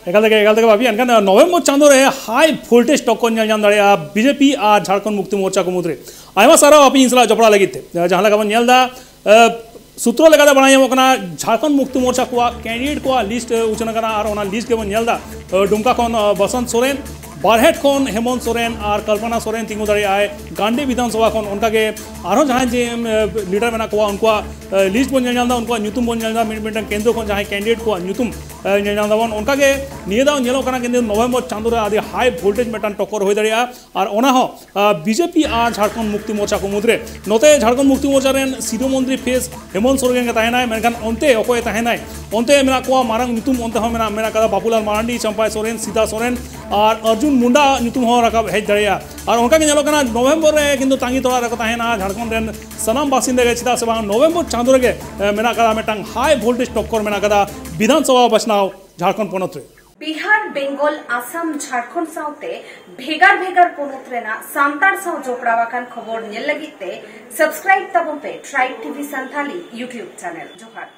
ᱮᱠᱟᱞ ᱛᱮᱜᱮ, ᱮᱠᱟᱞ ᱛᱮᱜᱮ ᱵᱷᱟᱵᱤ, ᱮᱱᱠᱷᱟᱱ ᱱᱚᱵᱷᱮᱢᱵᱚᱨ ᱪᱟᱸᱫᱳ ᱨᱮ ᱦᱟᱭ ᱵᱷᱳᱞᱴᱮᱡᱽ ᱴᱚᱠᱠᱚᱨ ᱧᱮᱞ ᱧᱟᱢ ᱫᱟᱲᱮᱭᱟᱜᱼᱟ ᱵᱤᱡᱮᱯᱤ ᱟᱨ ᱡᱷᱟᱲᱠᱷᱚᱸᱰ ᱢᱩᱠᱛᱤ ᱢᱳᱨᱪᱟ ᱠᱚ ᱢᱩᱫᱽᱨᱮ᱾ ᱟᱭᱢᱟ ᱥᱟᱨᱦᱟᱣ ᱟᱯᱮ ᱤᱧ ᱥᱟᱞᱟᱜ ᱡᱚᱯᱲᱟᱣ ᱞᱟᱹᱜᱤᱫ ᱛᱮ᱾ ᱡᱟᱦᱟᱸ ᱞᱮᱠᱟ ᱵᱚᱱ ᱧᱮᱞ ᱮᱫᱟ, ᱮ, ᱥᱩᱛᱨᱚ ᱞᱮᱠᱟᱛᱮ ᱵᱟᱲᱟᱭ ᱧᱟᱢᱚᱜ ᱠᱟᱱᱟ, ᱡᱷᱟᱲᱠᱷᱚᱸᱰ ᱢᱩᱠᱛᱤ ᱢᱳᱨᱪᱟ ᱠᱚᱣᱟᱜ ᱠᱮᱱᱰᱤᱰᱮᱴ ᱠᱚᱣᱟᱜ ᱞᱤᱥᱴ, ᱮ, ᱩᱪᱷᱟᱹᱱ ᱟᱠᱟᱱᱟ ᱟᱨ ᱚᱱᱟ ᱞᱤᱥᱴ ᱜᱮᱵᱚᱱ ᱧᱮᱞ ᱮᱫᱟ᱾ ᱮ, ᱰᱩᱢᱠᱟ ᱠᱷᱚᱱ, ᱮ, ᱵᱚᱥᱚᱱᱛ ᱥᱚᱨᱮᱱ, ᱵᱟᱨᱦᱮᱴ ᱠᱷᱚᱱ ᱦᱮᱢᱚᱱᱛ ᱥᱚᱨᱮᱱ ᱟᱨ ᱠᱚᱞᱯᱚᱱᱟ ᱥᱚᱨᱮᱱ ᱛᱤᱸᱜᱩ ᱫᱟᱲᱮᱭᱟᱜᱼᱟᱭ ᱜᱟᱱᱰᱤ ᱵᱤᱫᱷᱟᱱ ᱥᱚᱵᱷᱟ ᱠᱷᱚᱱ᱾ ᱚᱱᱠᱟᱜᱮ ᱟᱨᱦᱚᱸ ᱡᱟᱦᱟᱸᱭ ᱡᱮ, ᱮ, ᱞᱤᱰᱟᱨ ᱢᱮᱱᱟᱜ ᱠᱚᱣᱟ, ᱩᱱᱠᱩᱣᱟᱜ, ᱮ, ᱞᱤᱥᱴ ᱵᱚᱱ ᱧᱮᱞ ᱧᱟᱢ ᱮᱫᱟ, ᱩᱱᱠᱩᱣᱟᱜ ᱧᱩᱛᱩᱢ ᱵᱚᱱ ᱧᱮᱞ ᱧᱟᱢ ᱮᱫᱟ, ᱢᱤᱫ ᱢᱤᱫᱴᱟᱝ ᱠᱮᱱᱫᱨᱚ ᱠᱷᱚᱱ ᱡᱟᱦᱟᱸᱭ ᱠᱮᱱᱰᱤᱰᱮᱴ ᱠᱚᱣᱟᱜ ᱧᱩᱛᱩᱢ, ᱮ, ᱧᱮᱞ ᱧᱟᱢ ᱮᱫᱟᱵᱚᱱ᱾ ᱚᱱᱠᱟᱜᱮ ᱱᱤᱭᱟᱹ ᱫᱟᱣ ᱧᱮᱞᱚᱜ ᱠᱟᱱᱟ, ᱠᱤᱱᱛᱩ ᱱᱚᱵᱷᱮᱢᱵᱚᱨ ᱪᱟᱸᱫᱳ ᱨᱮ ᱟᱹᱰᱤ ᱦᱟᱭ ᱵᱷᱳᱞᱴᱮᱡᱽ ᱢᱤᱫᱴᱟᱝ ᱴᱚᱠᱠᱚᱨ ᱦᱩᱭ ᱫᱟᱲᱮᱭᱟᱜᱼᱟ᱾ ᱟᱨ ᱚᱱᱟ ᱦᱚᱸ, ᱟ, ᱵᱤᱡᱮᱯᱤ ᱟᱨ ᱡᱷᱟᱲᱠᱷᱚᱸᱰ ᱢᱩᱠᱛᱤ ᱢᱳᱨᱪᱟ ᱠᱚ ᱢᱩᱫᱽᱨᱮ᱾ ᱱᱚᱛᱮ ᱡᱷᱟᱲᱠᱷᱚᱸᱰ ᱢᱩᱠᱛᱤ ᱢᱳᱨᱪᱟ ᱨᱮᱱ ᱥᱤᱨᱟᱹ ᱢᱚᱱᱛᱨᱤ ᱯᱷᱮᱥ ᱦᱮᱢᱚᱱᱛ ᱥᱚᱨᱮᱱ ᱜᱮ ᱛᱟᱦᱮᱱᱟᱭ, ᱢᱮᱱᱠᱷᱟᱱ ᱚᱱᱛᱮ ᱚᱠᱚᱭᱮ ᱛᱟᱦᱮᱱᱟᱭ? ᱚᱱᱛᱮ ᱢᱮᱱᱟᱜ ᱠᱚᱣᱟ ᱢᱟᱨᱟᱝ ᱧᱩᱛᱩᱢ, ᱚᱱᱛᱮ ᱦᱚᱸ ᱢᱮᱱᱟᱜ, ᱢᱮᱱᱟᱜ ᱠᱟᱫᱟ ᱵᱟᱵᱩᱞᱟᱞ ᱢᱟᱨᱟᱱᱰᱤ, ᱪᱟᱢᱯᱟᱭ ᱥᱚᱨᱮᱱ, ᱥᱤᱛᱟ ᱥᱚᱨᱮᱱ ᱟᱨ ᱚᱨᱡᱩᱱ ᱢᱩᱱᱰᱟ ᱧᱩᱛᱩᱢ ᱦᱚᱸ ᱨᱟᱠᱟᱵ ᱦᱮᱡ ᱫᱟᱲᱮᱭᱟᱜᱼᱟ᱾ ᱟᱨ ᱚᱱᱠᱟ ᱜᱮ ᱧᱮᱞᱚᱜ ᱠᱟᱱᱟ, ᱱᱚᱵᱷᱮᱢᱵᱚᱨ ᱨᱮ ᱠᱤᱱᱛᱩ ᱛᱟᱺᱜᱤ ᱛᱚᱲᱟ ᱨᱮᱠᱚ ᱛᱟᱦᱮᱱᱟ ᱡᱷᱟᱲᱠᱷᱚᱸᱰ ᱨᱮᱱ ᱥᱟᱱᱟᱢ ᱵᱟᱥᱤᱱᱫᱟ ᱜᱮ, ᱪᱮᱫᱟᱜ ᱥᱮ ᱵᱟᱝ ᱱᱚᱵᱷᱮᱢᱵᱚᱨ ᱪᱟᱸᱫᱳ ᱨᱮᱜᱮ, ᱮ, ᱢᱮᱱᱟᱜ ᱠᱟᱫᱟ, ᱢᱤᱫᱴᱟᱝ ᱦᱟᱭ ᱵᱷᱳᱞᱴᱮᱡᱽ ᱴᱚᱠᱠᱚᱨ ᱢᱮᱱᱟᱜ ᱠᱟᱫᱟ ᱵᱤᱫᱷᱟᱱ ᱥᱚᱵᱷᱟ ᱵᱟᱪᱷᱱᱟᱣ ᱡᱷᱟᱲᱠᱷᱚᱸᱰ ᱯᱚᱱᱚᱛ ᱨᱮ᱾ ᱵᱤᱦᱟᱨ, ᱵᱮᱝᱜᱚᱞ, ᱟᱥᱟᱢ, ᱡᱷᱟᱲᱠᱷᱚᱸᱰ ᱥᱟᱶᱛᱮ ᱵᱷᱮᱜᱟᱨ ᱵᱷᱮᱜᱟᱨ ᱯᱚᱱᱚᱛ ᱨᱮᱱᱟᱜ ᱥᱟᱱᱛᱟᱲ ᱥᱟᱶ ᱡᱚᱯᱲᱟᱣ ᱟᱠᱟᱱ ᱠᱷᱚᱵᱚᱨ ᱧᱮᱞ ᱞᱟᱹᱜᱤᱫ ᱛᱮ subscribe ᱛᱟᱵᱚᱱ ᱯᱮ Tribe T V Santali YouTube channel. ᱡᱚᱦᱟᱨ᱾